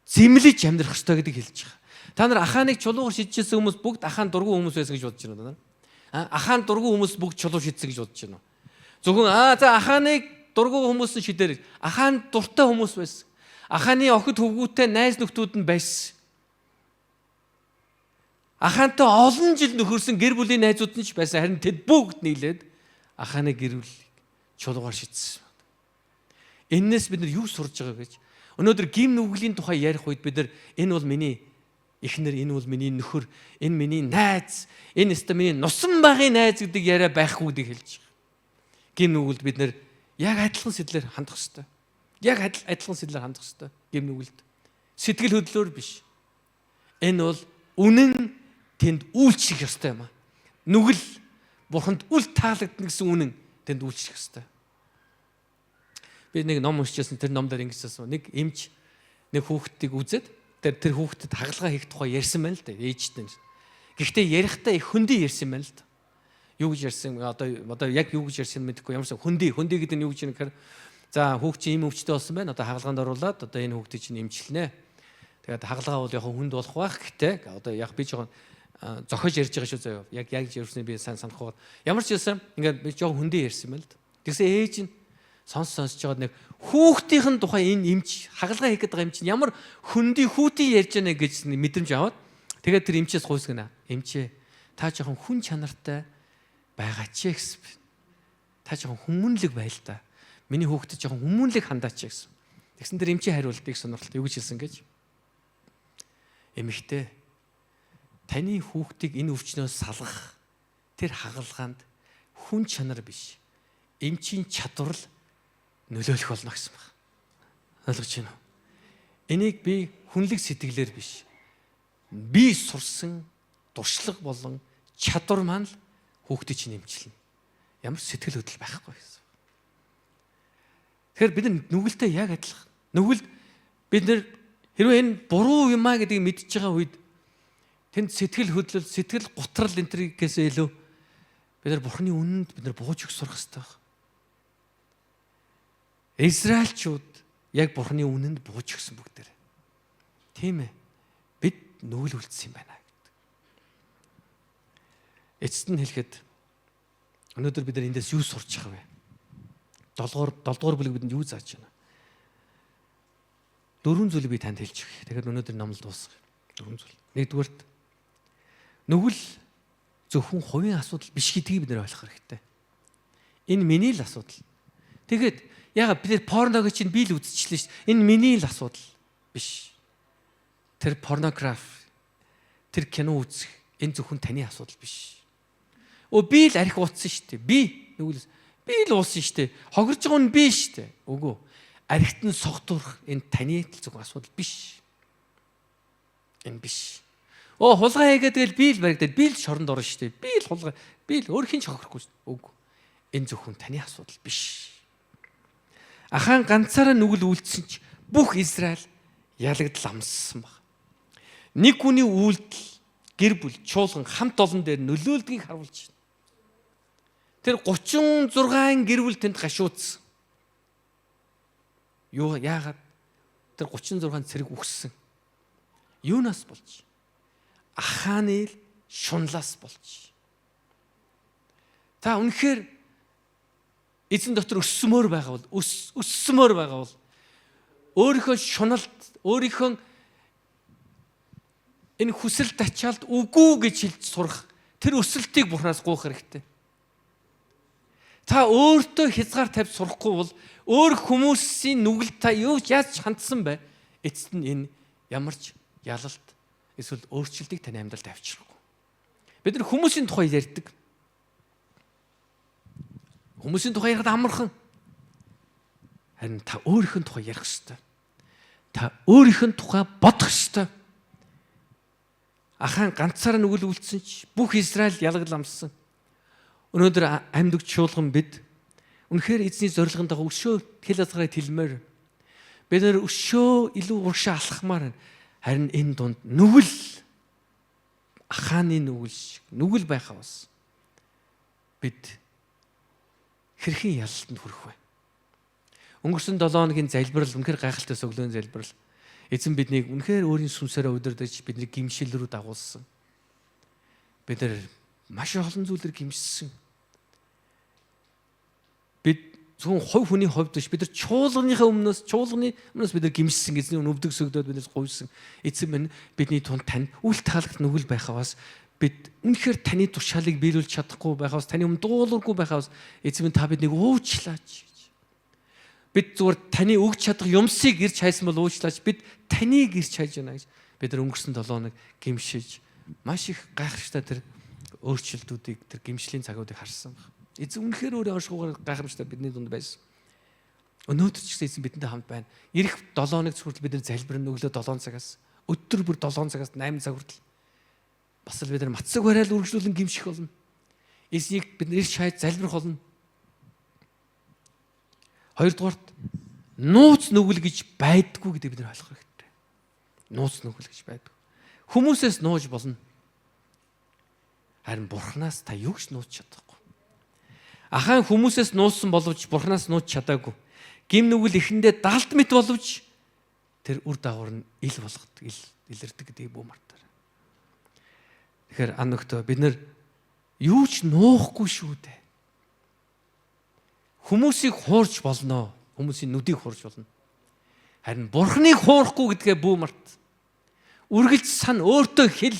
зэмлэж амьдрах ёстой гэдгийг хэлж байгаа. Та нар Аханыг чулуугаар шидчихсэн хүмүүс бүгд Ахан дургүй хүмүүс байсан гэж бодож байна уу? Ахан дургүй хүмүүс бүгд чулуу шидсэн гэж бодож байна уу? Зөвхөн за Аханыг дургүй хүмүүс нь шидээр. Ахан дуртай хүмүүс байсан. Аханы охид хөвгүүтэй найз нөхдүүд нь байсан. Ахантай олон жил нөхөрсөн гэр бүлийн найзууд нь ч байсан. Харин тэд бүгд нийлээд Аханы гэр бүлийг чулуугаар шидсэн. Эннээс бид нар юу сурж байгаа гэж өнөөдөр гим нүглийн тухай ярих үед бид нар энэ бол миний эхнэр, энэ бол миний нөхөр, энэ миний найз, энэ өстө миний нусан багын найз гэдэг яриа байхгүй гэдгийг хэлж байгаа. Гим нүгэлд бид нар яг адилхан сэтлэр хандах ёстой. Яг адилхан сэтлэр хандах ёстой. Гим нүгэлд сэтгэл хөдлөлөөр биш. Энэ бол үнэн тэнд үйлчлэх ёстой юм аа. Нүгэл Бурханд үл таалагдана гэсэн үнэн тэнд үйлчлэх ёстой. Би нэг ном уншижсэн, тэр ном дээр ингэж хэлсэн. Нэг эмч нэг хүүхдийг үзээд тэр хүүхдэд хагалгаа хийх тухай ярьсан байна л да ээжтэй. Гэхдээ ярихдаа их хөндөй ярьсан байна л да. Юу гэж ярьсан одоо яг юу гэж ярьсан мэдэхгүй ямарсан хөндөй гэдэг нь юу гэж юм гэхээр за хүүхд чинь ийм өвчтэй болсон байна. Одоо хагалгаанд оруулаад одоо энэ хүүхдийг чинь эмчилнэ. Тэгээд хагалгаа бол яг хүнд болох байх. Гэтэ одоо яг би жоохон зохиож ярьж байгаа шүү заяа. Яг ярьсныг би сайн санахгүй. Ямар ч байсан ингээд би жоохон хөндөй ярьсан байна л да. Тэгсэн ээж нь сонсож байгаа нэг хүүхдийн тухай энэ эмч хагалгаа хийх гэдэг эмч нь ямар хөндөй хүүтий ярьж байна гэж мэдрэмж аваад тэгээд тэр эмчээс гуйсгана. Эмчээ та жоохон хүн чанартай байгаач гэсэн. Та жоохон хүмүүнлэг байл та. Миний хүүхдэд жоохон хүмүүнлэг хандаач гэсэн. Тэгсэн тэр эмчийн хариултыг сонирхолтой юу гэж хэлсэн гэж. Эмэгтэй таны хүүхдийг энэ өвчнөөс салгах тэр хагалгаанд хүн чанар биш. Эмчийн чадвар л нөлөөлөх болно гэсэн баг. Ойлгож байна уу? Энийг би хүнлэг сэтгэлээр биш. Би сурсан туршлага болон чадвар маань л хүүхдийг чинь эмчилнэ. Ямар сэтгэл хөдлөл байхгүй гэсэн. Тэгэхээр бид нүгэлтэй яг адилхан. Нүгэлд бид нэр хэрвээ энэ буруу юм а гэдгийг мэдж байгаа үед тэнд сэтгэл хөдлөл, сэтгэл гутрал энэ төргээс илүү бид нар Бурхны үнэнд бид нар бууж өгөх сурах хэрэгтэй байна. Израильчууд яг Бурхны үнэнд бууж өгсөн бүгдээр. Тийм ээ. Бид нүгэл үлдсэн юм байна гэдэг. Эцэст нь хэлэхэд өнөөдөр бид нар эндээс юу сурч байгаа вэ? 7 дугаар бүлэг бидэнд юу зааж байна? 4 зүйлийг би танд хэлж өгье. Тэгэхээр өнөөдөр номлол дуусгая. 4 зүйл. Нэгдүгээрт нүгэл зөвхөн хувийн асуудал биш гэдгийг бид нар ойлгох хэрэгтэй. Энэ миний л асуудал. Тэгэхэд яагаад бид нар порног чинь би л үзчихлээ шүү дээ. Энэ миний л асуудал биш. Тэр порнограф, тэр кино үзэх энэ зөвхөн таны асуудал биш. Өө би л архи ууцсан шүү дээ. Би нүгэл би л уусан шүү дээ. Хогорж байгаа нь би шүү дээ. Үгүй. Архит нь согтуурах энэ таны л зөвхөн асуудал биш. Энэ биш. Өө хулгай хийгээд тэгэл би л баригдаад би л шоронд орно шүү дээ. Би л хулгай би л өөр хин ч хохирохгүй шүү дээ. Үгүй. Энэ зөвхөн таны асуудал биш. Ахаан ганцаараа нүгэл үйлдсэн ч бүх Израиль ялагдал амссан баг. Нэг хүний үйлдэл гэр бүл чуулган хамт олон дээр нөлөөлдгийг харуулж байна. Тэр 36 гэр бүл тэнд гашуудсан. Юу яагаад тэр 36 цэрэг үхсэн? Юунаас болж? Ахааны л шунлаас болж. Та үнэхээр эзэн дотор өссмөр байгаа бол өссмөр байгаа бол өөрийнхөө шуналд өөрийнхөө энэ хүсэл тачаалд үгүй гэж хэлж сурах тэр өсөлтийг Бурханаас гуйх хэрэгтэй. Та өөртөө хязгаар тавьж сурахгүй бол өөр хүмүүсийн нүгэлд та юу яаж хандсан бэ? Эцэст нь энэ ямар ч ялалт эсвэл өөрчлөлтийг таны амьдралд авчрахгүй. Бид нар хүмүүсийн тухай ярьдаг. Хүмүүсийн тухай ярихад амархан. Харин та өөрийнх нь тухай ярих ёстой. Та өөрийнх нь тухай бодох ёстой. Ахаан ганцаараа нүгэл үйлдсэн ч бүх Израиль ялгал амссан. Өнөөдөр амьд өгч чуулган бид үнэхээр эзний зорилгын дагуу өшөө хэл азгарыг тэлмээр бид нэр өшөө илүү урагшаа алхмаар байна. Харин энэ дунд нүгэл ахааны нүгэл шиг нүгэл байхаа бас бид хэрхэн ялалтанд хүрэх вэ? Өнгөрсөн 7 хоногийн залбирал үнэхээр гайхалтай сөглөөн залбирал. Эзэн биднийг үнэхээр өөрийн сүнсээрээ удирдах бидний гимшил рүү дагуулсан. Бид нар маш олон зүйлээр гимшсэн. Бид зөвхөн хувь хүний хувьд биш, бид нар чуулганыхаа өмнөөс чуулганы өмнөөс бид нар гимшсэн, эзний өвдөг сөгдөөд биднээс гуйсан. Эзэн минь бидний тунд танд үл таалагдах нүгэл байхаа бас бид үнэхээр таны тушаалыг биелүүлж чадахгүй байхаас, таны өмнө дуулуургүй байхаас эзэн минь та биднийг уучлаач гэж. Бид зүгээр таны өгч чадах юмсыг ирж хайсан бол уучлаач, бид таныг ирж хайж байна гэж бид нар өнгөрсөн 7 хоног гимшиж маш их гайхамшигтай тэр өөрчлөлтүүдийг, тэр гимшлийн цагуудыг харсан баг. Эзэн үнэхээр өөрийн оршихуйгаар гайхамшигтай бидний дунд байсан. Өнөөдөр ч гэсэн эзэн бидэнтэй хамт байна. Ирэх 7 хоног хүртэл бид нар залбирна өглөө 7 цагаас, өдөр бүр 7 цагаас 8 цаг хүртэл. Бас л бид нар мацаг барайл үргэлжлүүлэн гимших болно. Эзнийг бид нар ирж хайж залбирх болно. Хоёрдугаарт нууц нүгэл гэж байдгүй гэдэг бид нар ойлгох хэрэгтэй. Нууц нүгэл гэж байдгүй. Хүмүүсээс нууж болно. Харин Бурханаас та юу ч нууц чадахгүй. Ахаан хүмүүсээс нууцсан боловч Бурханаас нууц чадаагүй. Гим нүгэл эхэндээ далд мэт боловч тэр үр дагавар нь ил болгодог, ил илэрдэг гэдгийг бүү мартаарай. Тэгэхээр ан нөхдөө бид нар юу ч нуухгүй шүү дээ. Хүмүүсийг хуурч болно. Хүмүүсийн нүдийг хуурч болно. Харин Бурханыг хуурахгүй гэдгээ бүү март. Үргэлж сан, өөртөө хэл.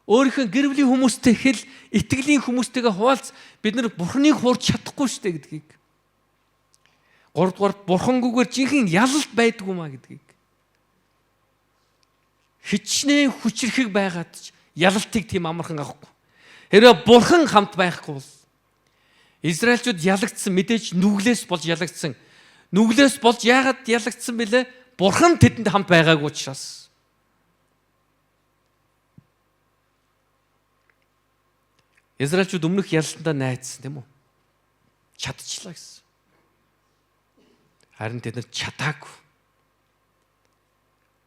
Өөрийнхөө гэр бүлийн хүмүүстэй хэл, итгэлийн хүмүүстэйгээ хуваалц. Бид нар Бурханыг хуурч чадахгүй шүү дээ гэдгийг. Гуравдугаар Бурхангүйгээр жинхэнэ ялалт байдгүй маа гэдгийг. Хичнээн хүчрхэг байгаад ч ялалтыг тийм амархан авахгүй. Хэрвээ Бурхан хамт байхгүй бол Израильчууд ялагдсан, мэдээж нүглээс болж ялагдсан. Нүглээс болж яагаад ялагдсан бэлээ? Бурхан тэдэнд хамт байгаагүй учраас. Израильчууд өмнөх ялалтандаа найдсан, тийм үү? Чадчихлаа гэсэн. Харин тэд нар чадаагүй.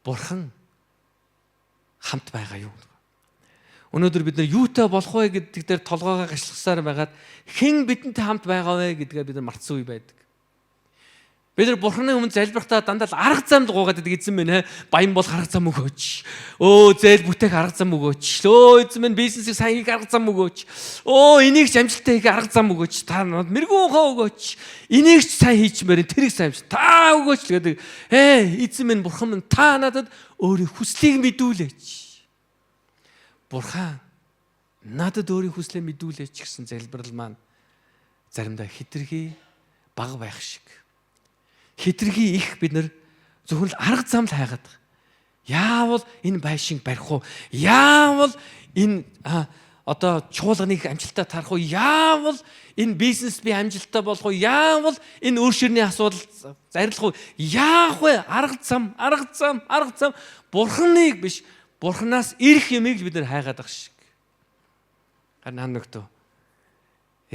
Бурхан хамт байгаа юу? Өнөөдөр бид нар юутай болох вэ гэдэг дээр толгоогоо гашлахсаар байгаад хэн бидэнтэй хамт байгаа вэ гэдгээ бид нар мартсан үе байдаг. Бид нар Бурхны өмнө залбирахдаа дандаа л арга зам гуйгаад байдаг эзэн минь баян болох арга зам өгөөч. Өө зээл бүтээх арга зам өгөөч. Өө эзэн минь бизнесийг сайн хийх арга зам өгөөч. Өө энийг ч амжилттай хийх арга зам өгөөч. Та надад мэрэгүү ухаан өгөөч. Энийг ч сайн хийчмээр тэрийг сайн амжи. Та өгөөч гэдэг. Ээ эзэн минь бурхан минь та надад өөрийн хүслийг мэдүүлээч. Бурхан надад өөрийн хүслээ мэдүүлээч гэсэн залбирал маань заримдаа хитрхи бага байх шиг. Хитрхи их бид нар зөвхөн л арга зам л хайгаад байгаа. Яавал энэ байшинг барих уу? Яавал энэ одоо чуулганыг амжилттай тарах уу? Яавал энэ бизнес би амжилттай болох уу? Яавал энэ өөр ширний асуудал зарлах уу? Яах вэ? Арга зам, арга зам, арга зам. Бурханыг биш, Бурханаас ирэх юмыг л бид нар хайгаад байгаа шиг. Харин хан нөхдөө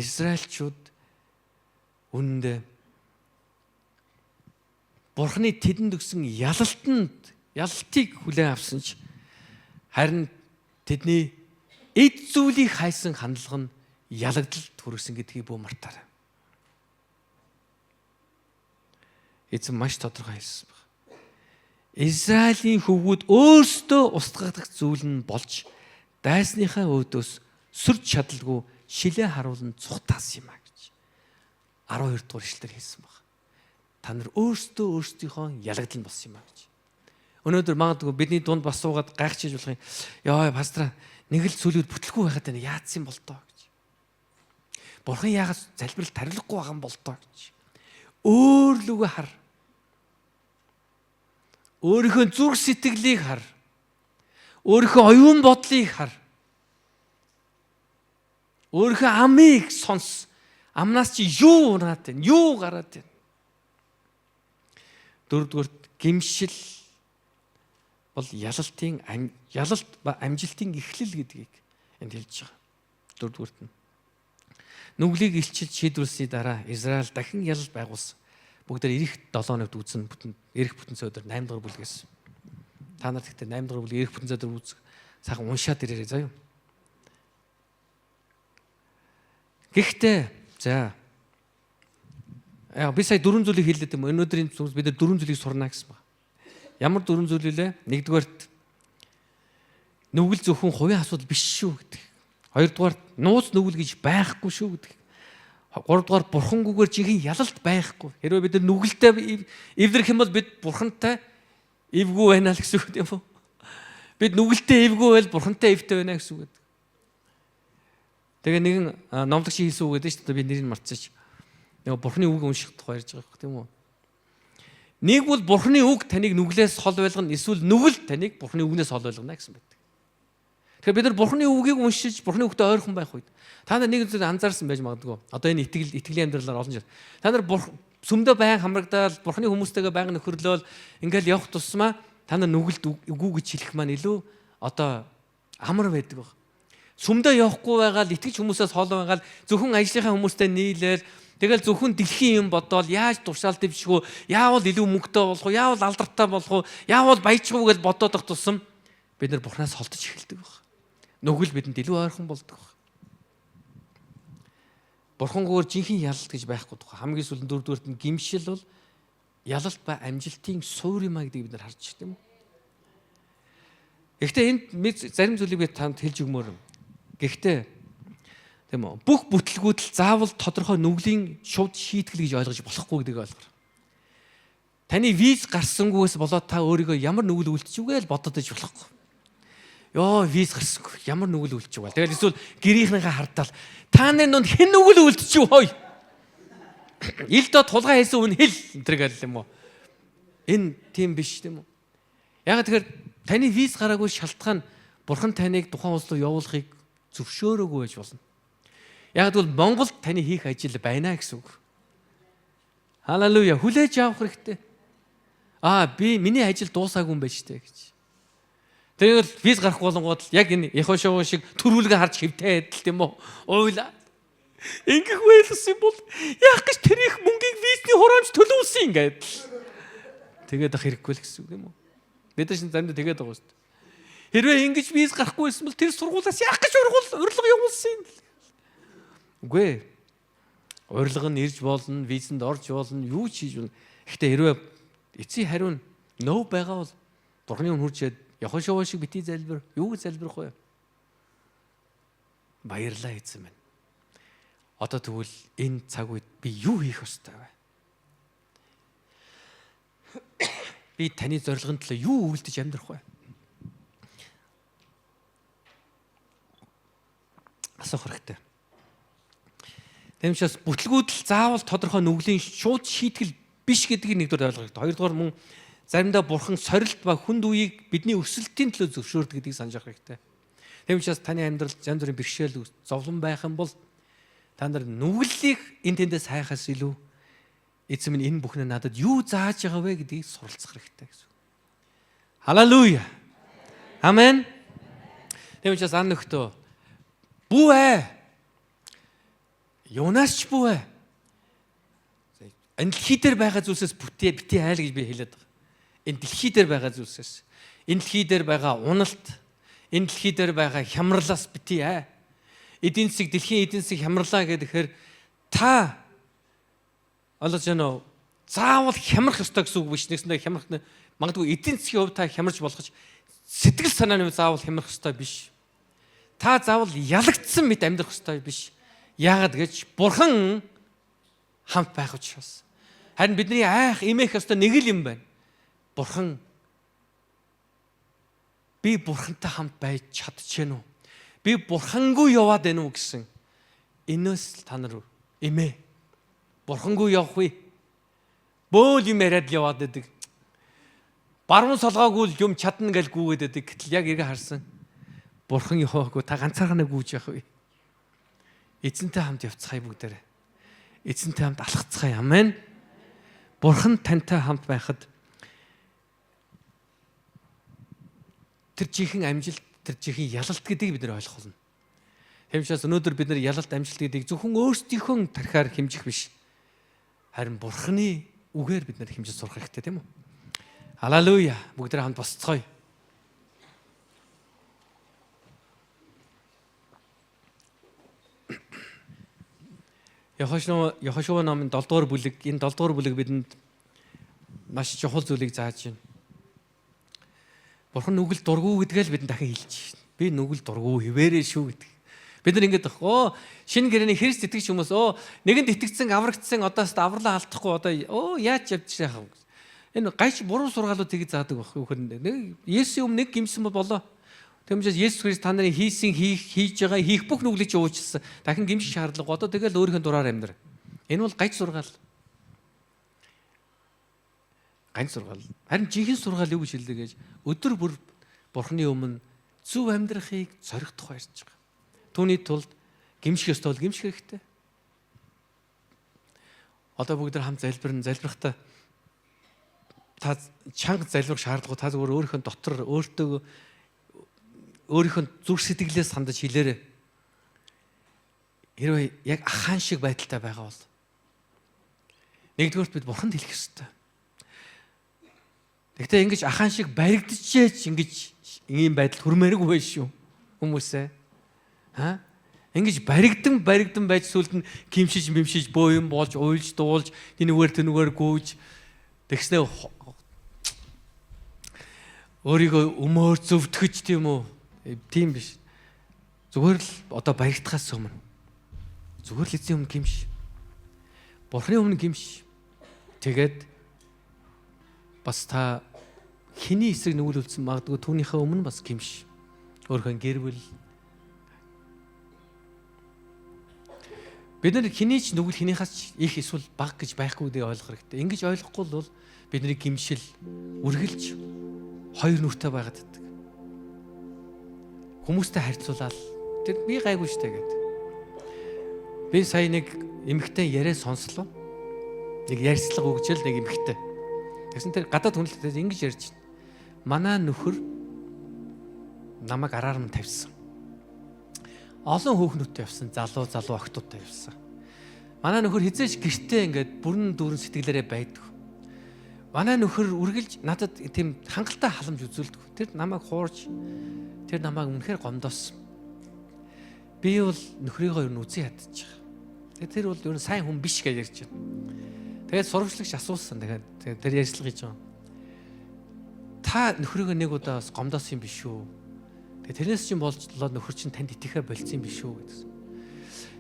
Израильчууд үнэндээ Бурхны тэдэнд өгсөн ялалтанд ялалтыг хүлээн авсан ч харин тэдний эд зүйлийг хайсан хандлага нь ялагдalд хүргэсэн гэдгийг бүү мартаарай. Эзэн маш тодорхой хэлсэн баг. Израилийн хөвгүүд өөрсдөө устгагдах зүйл нь болж дайсныхаа өөдөөс сүрч чадалгүй шилээ харуулн цухтаасан юм а гэж 12 дугаар ишлэлээр хэлсэн баг. Та нар өөрсдөө өөрсдийнхөө ялагдал нь болсон юм а гэж. Өнөөдөр магадгүй бидний дунд бас суугаад гайхчихж болох юм. Йоо пастор нэг л зүйлүүд бүтлгүй байхад байна. Яатсан бол доо гэж. Бурхан яагаад залбирал тариулахгүй байгаа юм бол доо гэж. Өөр лүгэ хар. Өөрийнхөө зүрх сэтгэлийг хар. Өөрийнхөө оюун бодлыг хар. Өөрийнхөө амыг сонс. Амнаас чи юу унаад байна? Юу гараад байна? Дөрөвдүгüрт гимшил бол ялалтын ялалт ба амжилтын эхлэл гэдгийг энд хэлж байгаа. Дөрөвдүгüрт нь нүглийг илчилж шийдвэрлсэний дараа Израиль дахин ялалт байгуулсан. Бүгдээр ирэх 7 хоногт үзэн бүтэн ирэх бүтэн өдөр 8 дугаар бүлгээс. Та нар тэгтээ 8 дугаар бүлэг ирэх бүтэн өдөр үзэх сайхан уншаад ирээрэй заяа. Гэхдээ за би сая дөрвөн зүйлийг хэллээ тийм үү? Өнөөдрийн зүйлс бид нар дөрвөн зүйлийг сурна гэсэн баг. Ямар дөрвөн зүйл вүлээ? Нэгдүгээрт нүгэл зөвхөн хувийн асуудал биш шүү гэдэг. Хоёрдугаар нууц нүгэл гэж байхгүй шүү гэдэг. Гуравдугаар бурхангүйгээр жинхэнэ ялалт байхгүй. Хэрвээ бид нар нүгэлтэй эвлэрэх юм бол бид бурхантай эвгүй байна л гэсэн үг тийм үү? Бид нүгэлтэй эвгүй байл бурхантай эвтэй байна гэсэн үг. Тэгээ нэгэн номлогч хийсэн үг гэдэг шүү дээ. Би нэрийг мартчих. Нөгөө бурхны үг унших тухай ярьж байгаа юм тийм үү? Нэг бол бурхны үг таныг нүглээс хол байлгана, эсвэл нүгэл таныг бурхны үгнээс хол байлгана гэсэн байдаг. Тэгэхээр бид нар бурхны үгийг уншиж, бурхны үгтэй ойрхон байх үед та нар нэг зүйл анзаарсан байж магадгүй. Одоо энэ итгэл итгэлийн амьдралаар олон жил. Та нар сүмдээ байн хамрагдаал, бурхны хүмүүстэйгээ байнга нөхөрлөөл ингээл явах тусмаа та нар нүгэлд үгүй гэж хэлэх маань илүү одоо амар байдаг баг. Сүмдээ явахгүй байгаа л итгэж хүмүүсээс хол байгаа л зөвхөн ажлынхаа хүмүүстэй нийлээл тэгэл зөвхөн дэлхийн юм бодоол яаж тушаал дэвших үү, яавал илүү мөнгөтэй болох уу, яавал алдартай болох уу, яавал баяжих уу гэж бодоод ах тусам бид нар бурхнаас холдож эхэлдэг баг. Нүгэл бидэнд илүү ойрхон болдог баг. Бурхангүйгээр жинхэнэ ялалт гэж байхгүй тухай. Хамгийн сүүлд нь дөрөвдүгээрт нь гимшил бол ялалт ба амжилтын суурь юм а гэдгийг бид нар харж байна тийм үү? Гэхдээ энд зарим зүйлийг би танд хэлж өгмөр юм. Гэхдээ тийм үү? Бүх бүтлгүүд л заавал тодорхой нүглийн шувд шийтгэл гэж ойлгож болохгүй гэдгийг ойлгоор. Таны виз гарсангүйгээс болоод та өөрийгөө ямар нүгэл үлдчихвэ л бодод иж болохгүй. Йоо виз гарсангүй ямар нүгэл үлдчихв. Тэгэл эсвэл гэрийнхнийхээ хардаал та нарын дунд хэн нүгэл үлдчихв хой. Ил доо тулгай хийсэн үн хэл энэ төр гэл юм уу? Энэ тийм биш тийм үү? Яг тэгэхээр таны виз гараагүй шалтгаан бурхан таныг тухайн улс руу явуулахыг зөвшөөрөөгүй байж болно. Яг гэвэл Монголд таны хийх ажил байна гэсэн үг. Халелуя. Хүлээж авах хэрэгтэй. Аа би миний ажил дуусаагүй юм байна штэ гэж. Тэгэл виз гарах болонгууд л яг энэ Яхошоо шиг төрүүлгээ харж хэвтэй адил тийм үү? Уйлаа. Ингэх байлсан юм бол яах гэж тэр их мөнгийг визний хураамж төлөвлөсөн ингээд л. Тэгээд ах хэрэггүй л гэсэн үг юм уу? Бид нар шин заримдаа тэгээд байгаа шүү дээ. Хэрвээ ингэж виз гарахгүй байсан бол тэр сургуулиас яах гэж урилга явуулсан юм. Үгүй ээ. Урилга нь ирж болно, визэнд орж болно, юу ч хийж болно. Гэхдээ хэрвээ эцсийн хариу нь no байгаа бол Бурхны өмнө хурж Яхошуа шиг бити залбир, юу гэж залбирх вэ? Баярлалаа эзэн минь. Одоо тэгвэл энэ цаг үед би юу хийх ёстой вэ? Би таны зорилгын төлөө юу үйлдэж амьдрах вэ? Асуух хэрэгтэй. Тийм учраас бүтлгүүдэл заавал тодорхой нүглийн шууд шийтгэл биш гэдгийг нэгдүгээр ойлгох хэрэгтэй. Хоёрдугаар мөн заримдаа бурхан сорилт ба хүнд үеийг бидний өсөлтийн төлөө зөвшөөрдөг гэдгийг санаж авах хэрэгтэй. Тийм учраас таны амьдралд янз бүрийн бэрхшээл зовлон байх юм бол та нар нүглийг энэ тэндээс хайхаас илүү эзэн минь энэ бүхэн надад юу зааж байгаа вэ гэдгийг суралцах хэрэгтэй гэсэн. Халелуя. Амен. Тийм учраас ан нөхдөө бүү ээ. Юунаас ч бүү ээ. Энэ дэлхий дээр байгаа зүйлсээс бүтээ бити айл гэж би хэлээд байгаа. Энэ дэлхий дээр байгаа зүйлсээс, энэ дэлхий дээр байгаа уналт, энэ дэлхий дээр байгаа хямралаас бити аа. Эдийн засаг, дэлхийн эдийн засаг хямрлаа гэхээр та ойлгож байна уу? Заавал хямрах ёстой гэсэн үг биш. Нэгсэндээ хямрах нь магадгүй эдийн засгийн хувьд та хямарч болох ч сэтгэл санааны хувьд заавал хямрах ёстой биш. Та заавал ялагдсан мэт амьдрах ёстой биш. Яагаад гэж Бурхан хамт байх учраас. Харин бидний айх, эмээх ёстой нэг л юм байна. Бурхан би Бурхантай хамт байж чадчихэв үү? Би Бурхангүй яваад байна уу гэсэн. Энээс л та нар эмээ. Бурхангүй явах вэ? Бөөл юм яриад л яваад байдаг. Баруун солгоогүй л юм чадна гэж гүгээд байдаг. Гэтэл яг эргээ харсан. Бурхан яваагүй та ганцаархнаа гүйж явах вэ? Эзэнтэй хамт явцгаая бүгдээрээ. Эзэнтэй хамт алхацгаая. Амен. Бурхан тантай хамт байхад тэр жинхэнэ амжилт, тэр жинхэнэ ялалт гэдгийг бид нар ойлгох болно. Тийм учраас өнөөдөр бид нар ялалт, амжилт гэдгийг зөвхөн өөрсдийнхөө тархиар хэмжих биш. Харин Бурханы үгээр бид нар хэмжиж сурах хэрэгтэй, тийм үү? Халелуя. Бүгдээ хамт босцгоё. Яхошуа номын 7 дугаар бүлэг, энэ 7 дугаар бүлэг бидэнд маш чухал зүйлийг зааж байна. Бурхан нүгэл дургу гэдгээл бидэнд дахин хэлж байна. Би нүгэл дургу хിവэрээ шүү гэдэг. Бид нар ингэж ах. Шинэ гэрээний Христ итгэгч хүмүүс нэгэнд итгэцэн аврагдсан одоо өст авралаа алдахгүй одоо яаж явж яах вэ? Энэ гайч буруу сургаалууд тийг заадаг байхгүй юу? Нэг Есүсийн өмнө нэг гимсэн болоо. Тийм учраас Есүс Христ та нарын хийсэн хийж байгаа хийх бүх нүглийг чи уучлсан. Дахин гимших шаардлагагүй. Одоо тэгэл өөрийнхөө дураар амьдр. Энэ бол гайч сургаал. Ганц сургаал. Харин жинхэнэ сургаал юу гэж хэлдэг гэж өдөр бүр Бурхны өмнө зөв амьдрахыг зоригдох ярьж байгаа. Түүний тулд гимших ёстой бол гимших хэрэгтэй. Одоо бүгд хамт залбирна. Залбирахдаа та чанга залбирах шаардлагагүй. Та зүгээр өөрийнхөө дотор өөртөө өөрийнхөө зүрх сэтгэлээс хандаж хэлээрэй. Хэрвээ яг ахаан шиг байдалтай байгаа бол нэгдүгээрт бид Бурханд хэлэх ёстой. Гэхдээ ингэж ахаан шиг баригдчихээч ингэж ийм байдалд хүрмээргүй байх шүү хүмүүсээ. Ха? Ингэж баригдан байж сүлд нь гимшиж мэмшиж бөө юм болж уйлж дуулж тэнүүгээр тэнүүгээр гүйж тэгснээ өөрийгөө өмөөр зөвтгөж тийм үү? Тийм биш. Зүгээр л одоо баригдахаас өмнө зүгээр л эзэн өмнө гимш. Бурхны өмнө гимш. Тэгээд бас та хэний эсрэг нүгэл үлдсэн магадгүй түүнийхээ өмнө бас гимш. Өөрийнхөө гэр бүл бид нар хэний ч нүгэл хэнийхээс их эсвэл бага гэж байхгүй гэдгийг ойлгох хэрэгтэй. Ингэж ойлгохгүй бол бидний гимшил үргэлж хоёр нүртэй байгаад байдаг. Хүмүүстэй харьцуулаад тэр би гайгүй штэ гэдэг. Би сая нэг эмэгтэй яриа сонслоо. Нэг ярьцлага өгч л нэг эмэгтэй. Тэгсэн тэр гадаад хүнлэлтэй ингэж ярьж байна. Манай нөхөр намайг араар нь тавьсан. Олон хөөхнүүдтэй явсан, залуу охтуудтай явсан. Манай нөхөр хизээч гэртээ ингээд бүрэн дүүрэн сэтгэлээрээ байдаг. Манай нөхөр үргэлж надад тийм хангалттай халамж үзүүлдэг. Тэр намайг хуурж, тэр намайг үнэхээр гомдоосон. Би бол нөхрийгөө ер нь үзэн ядчих. Тэр бол ер нь сайн хүн биш гэж ярьж байна. Тэгээд сурвалжлагч асуусан. Тэгээд тэр ярьцлага хийж байгаа. Та нөхрийгөө нэг удаа бас гомдоосон юм биш үү? Тэгээд тэрнээс чинь болжлоо нөхөр чинь танд итгэхэ болцсон юм биш үү гэдсэн.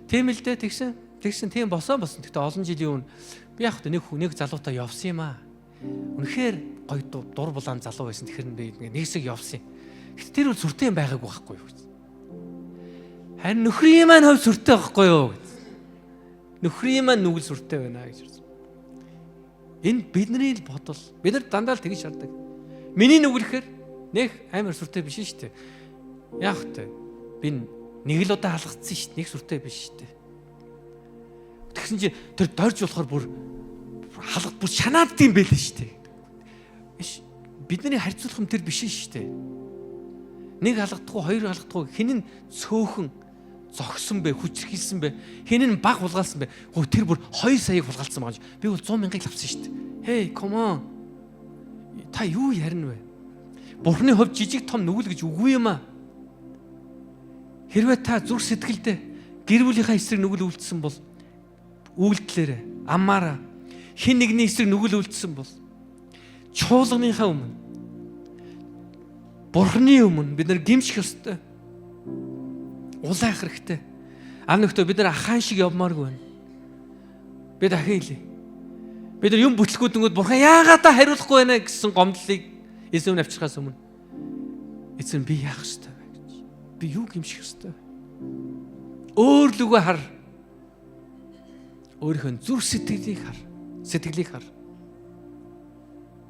Тийм л дээ тэгсэн. Тэгсэн тийм босон босон. Гэхдээ олон жилийн өмнө би яг нэг нэг залуутай явсан юм аа. Үнэхээр гоё дур булаан залуу байсан. Тэгэхээр би нэг хэсэг явсан юм. Гэхдээ тэр бол сүртэй юм байгаагүй байхгүй юу гэсэн. Харин нөхрийн маань хувь сүртэй байхгүй юу гэсэн. Нөхрийн маань нүгэл сүртэй байна гэж хэлсэн. Энэ бидний л бодол. Бид нар дандаа л тэгж шаарддаг. Миний нүгэлэхээр нэг амар сүртэй биш шүү дээ. Яг тэ би нэг л удаа алгацсан шүү дээ. Нэг сүртэй биш шүү дээ. Тэгсэн чи тэр дорж болохоор бүр халга бүр шанаад дим байл шүү дээ. Биш бидний харьцуулах юм тэр биш шүү дээ. Нэг алгадахгүй, хоёр алгадахгүй хэн нь цөөхөн зогсон бэ, хүчрхийлсэн бэ, хэн нь баг хулгаалсан бэ? Хөө тэр бүр 2 саяыг хулгаалсан байгаа юм. Би бол 100 мянгаыг л авсан шүү дээ. Hey, come on. Та юу ярина вэ? Бурхны хувьд жижиг том нүгэл гэж үгүй юм аа. Хэрвээ та зүрх сэтгэлдээ гэр бүлийнхаа эсрэг нүгэл үйлдсэн бол үйлдэлээрээ амаараа хэн нэгний эсрэг нүгэл үйлдсэн бол чуулганыхаа өмнө Бурхны өмнө бид нар гимших ёстой. Улаах хэрэгтэй. Ам нөхдөө бид нар ахаан шиг явмааргүй байна. Би дахин хэлье. Бид нар юм бүтлгүүдэнгүүд Бурхан яагаад та хариулахгүй байна гэсэн гомдлыг эзэн өмнө авчирхаас өмнө эзэн би яах ёстой вэ гэж. Би юу гимших ёстой вэ? Өөр лүгөө хар. Өөрийнхөө зүрх сэтгэлийг хар. Сэтгэлийг хар.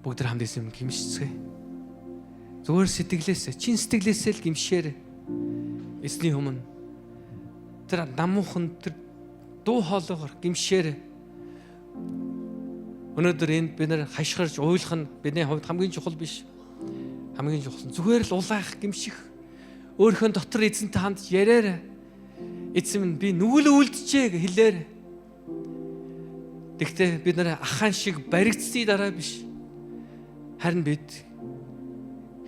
Бүгд хамт эзэн гимшицгээе. Зүгээр сэтгэлээсээ, чин сэтгэлээсээ л гимшээр эзний өмнө тэр намуухан тэр дуу хоолойгоор гимшээр. Өнөөдөр энд бид нар хашгирч уйлах нь бидний хувьд хамгийн чухал биш. Хамгийн чухал нь зүгээр л улаах, гимших. Өөрийнхөө дотор эзэнтэй хандж яриарай. Эзэн минь би нүгэл үлджээ гэж хэлээрэй. Тэгтээ бид нар ахаан шиг баригдсны дараа биш. Харин бид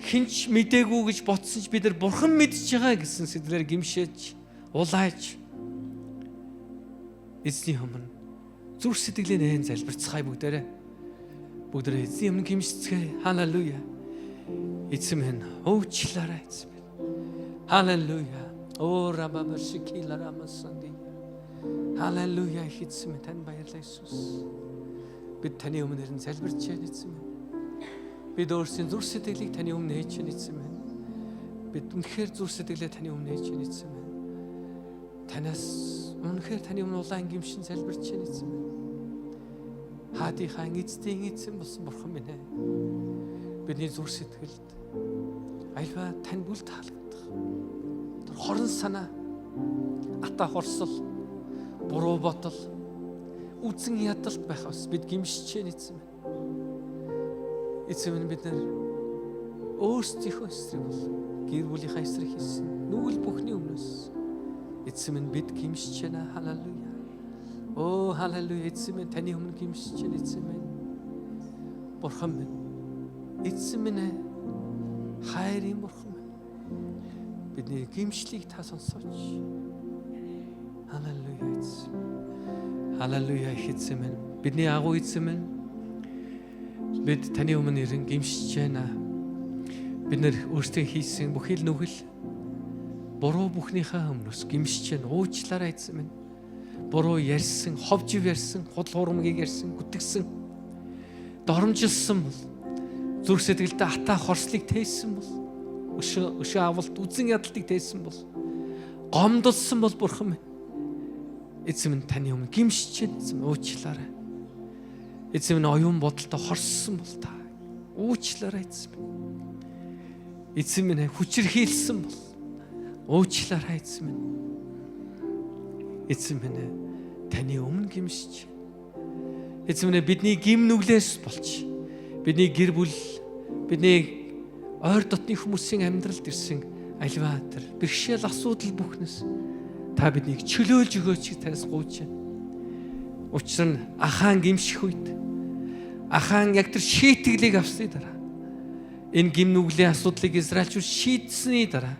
хинч мдээгүй гэж бодсон ч бид нар бурхан мэдж байгаа гэсэн сэтгэлээр гимшээж, улааж эзний өмнө зүрх сэтгэлээ нээн залбирцгаая бүгдээрээ. Бүгдээрээ эзний өмнө гимшицгээе. Халелуя. Эзэн минь уучлаарай эзэн минь. Халелуя. О рабаба шикила рамасанди. Халелуя эзэн минь танд баярлалаа Иесус. Бид таны өмнө ирэн залбирч байна эзэн минь. Бид өөрсдийн зүрх сэтгэлийг таны өмнө нээж байна эзэн минь. Бид үнэхээр зүрх сэтгэлээ таны өмнө нээж байна эзэн минь. Танаас үнэхээр таны өмнө улаан гимшин залбирч байна эзэн минь. Хаадынхаа эцдийн эзэн болсон бурхан минь ээ. Бидний зүрх сэтгэлд альва тань бүл таалагдах. Тэр хорон санаа, ата хорсол, буруу бодол, үзэн ядалт байх бас бид гимшиж байна эзэн минь. Эзэн минь бид нар өөрсдийнхөө эсрэг бол гэр бүлийнхаа эсрэг хийсэн нүгэл бүхний өмнөөс эзэн минь бид гимшиж байна. Халелуя. Оо халелуя эзэн минь таны өмнө гимшиж байна эзэн минь. Бурхан минь эзэн минь хайрын бурхан минь. Бидний гимшлийг та сонсооч. Халелуя эзэн. Халелуя эзэн минь. Бидний агуу эзэн минь бид таны өмнө ирэн гимшиж байна. Бид нэр өөрсдөө хийсэн бүхий л нүгэл буруу бүхнийхээ өмнөөс гимшиж байна. Уучлаарай эзэн минь. Буруу ярьсан, ховжив ярьсан, худал хуурмгийг ярьсан, гүтгсэн, доромжилсан бол зүрх сэтгэлдээ ата хорслыг тээсэн бол өшөө авалт үзэн ядалтыг тээсэн бол гомдолсон бол бурхан минь эзэн минь таны өмнө гимшиж байна. Эзэн уучлаарай. Эзэн минь оюун бодолтой хорссон бол та уучлаарай эзэн минь. Эзэн минь хүчирхийлсэн бол уучлаарай эзэн минь. Эзэн минь таны өмнө гимшиж. Эзэн минь бидний гим нүглээс болж бидний гэр бүл, бидний ойр дотны хүмүүсийн амьдралд ирсэн альва тэр бэрхшээл асуудал бүхнээс та биднийг чөлөөлж өгөөч гэж танаас гуйж байна. Учир нь ахаан гимших үед ахаан яг тэр шийтгэлийг авсны дараа энэ гим нүглийн асуудлыг Израильчууд шийдсэний дараа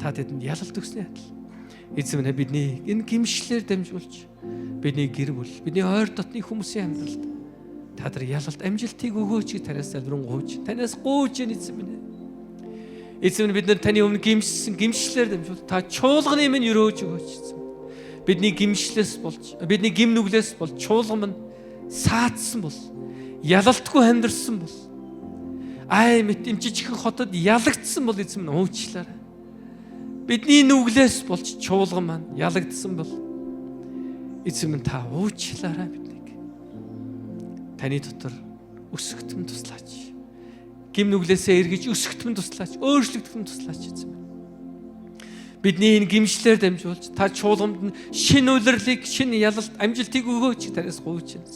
та тэдэнд ялалт өгсөний адил эзэн минь бидний энэ гимшлэр дамжуулж бидний гэр бүл, бидний ойр дотны хүмүүсийн амьдралд Та нар ялалт амжилтыг өгөөч гэж танаас залбирэн гуйж. Танаас гуйж яана эзэн минь. Эзэн минь, бид нар таны өмнө гимшсэн гимшлээр дамжуул та чуулганы минь өрөөж өгөөч эзэн. Бидний гимшлээс болж, бидний гим нүглээс болж чуулган минь саатсан бол, ялалтгүй амьдрсан бол, ай мэт им жижигхэн хотод ялагдсан бол эзэн минь уучлаарай. Бидний нүглээс болж чуулган маань ялагдсан бол эзэн минь та уучлаарай биднийг. Таны дотор өсгөхтөн туслаач. Гим нүглээсээ эргэж өсгөхтөн туслаач, өөрчлөгдөхөн туслаач эзэн минь. Бидний энэ гимшлээр дамжуулж та чуулганд нь шинэ улирлыг, шинэ ялалт, амжилтыг өгөөч танаас гуйж байна.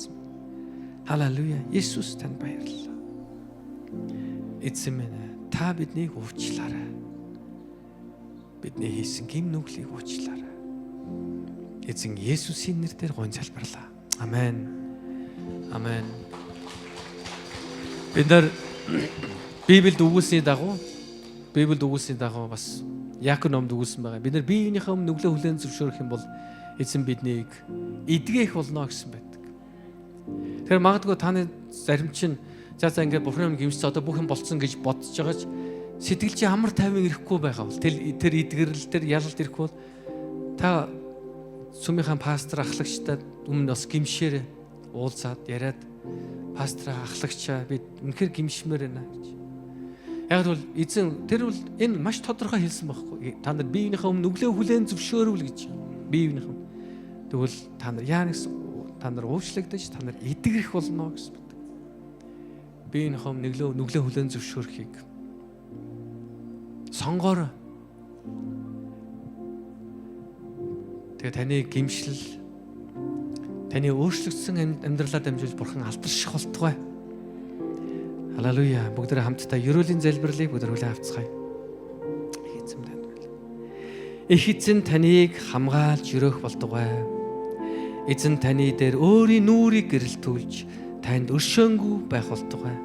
Халелуя. Иесус танд баярлалаа. Эзэн минь, та биднийг уучлаарай. Бидний хийсэн гим нүглийг уучлаарай. Эзэн Есүсийн нэрээр гон залбирлаа. Амен. Амен. Бид нар Библиэд өгүүлсний дагуу бас Яаков номд өгүүлсэн байгаа. Бид нар биеийнхээ өмнө нүглээ хүлээн зөвшөөрөх юм бол эзэн биднийг эдгэх болно гэсэн байдаг. Тэгэхээр магадгүй таны зарим чинь за ингээд Бурхны өмнө гимшсэн одоо бүх юм болцсон гэж бодож байгаа ч сэтгэл чи амар тайван ирэхгүй байгаа бол тэр эдгэрэл, тэр ялалт ирэхгүй бол та сүмийнхаа пастор ахлагчтай өмнө бас гимшээрээ уулзаад яриад пастор ахлагчаа би үнэхээр гимшмээр байна гэж. Яг бол эзэн тэр бол энэ маш тодорхой хэлсэн байхгүй. Та нар биеийнхээ өмнө нүглээ хүлээн зөвшөөрвөл гэж. Биеийнхээ. Тэгвэл та нар яа нэгсэн та нар уучлагдаж та нар эдгэрэх болно гэсэн байдаг. Биеийнхээ өмнө нүглээ хүлээн зөвшөөрөхийг сонгоорой. Тэгээ таны гимшил, таны өөрчлөгдсөн амьдралаа дамжуулж Бурхан алдарших болтугай. Халелуя. Бүгдээ хамтдаа ерөөлийн залбирлыг бүгд хүлээн авцгаая. Их эзэн танд байл. Их эзэн таныг хамгаалж өрөөх болтугай. Эзэн таны дээр өөрийн нүрийг гэрэлтүүлж танд өршөөнгүй байх болтугай.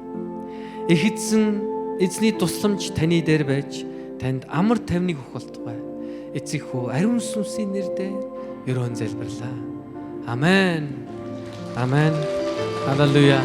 Их эзэн эзний тусламж таны дээр байж танд амар тайвныг өгөх болтугай. Эцэг хүү ариун сүнсийн нэрээр ерөөн залбирлаа. Амен. Амен. Халелуя.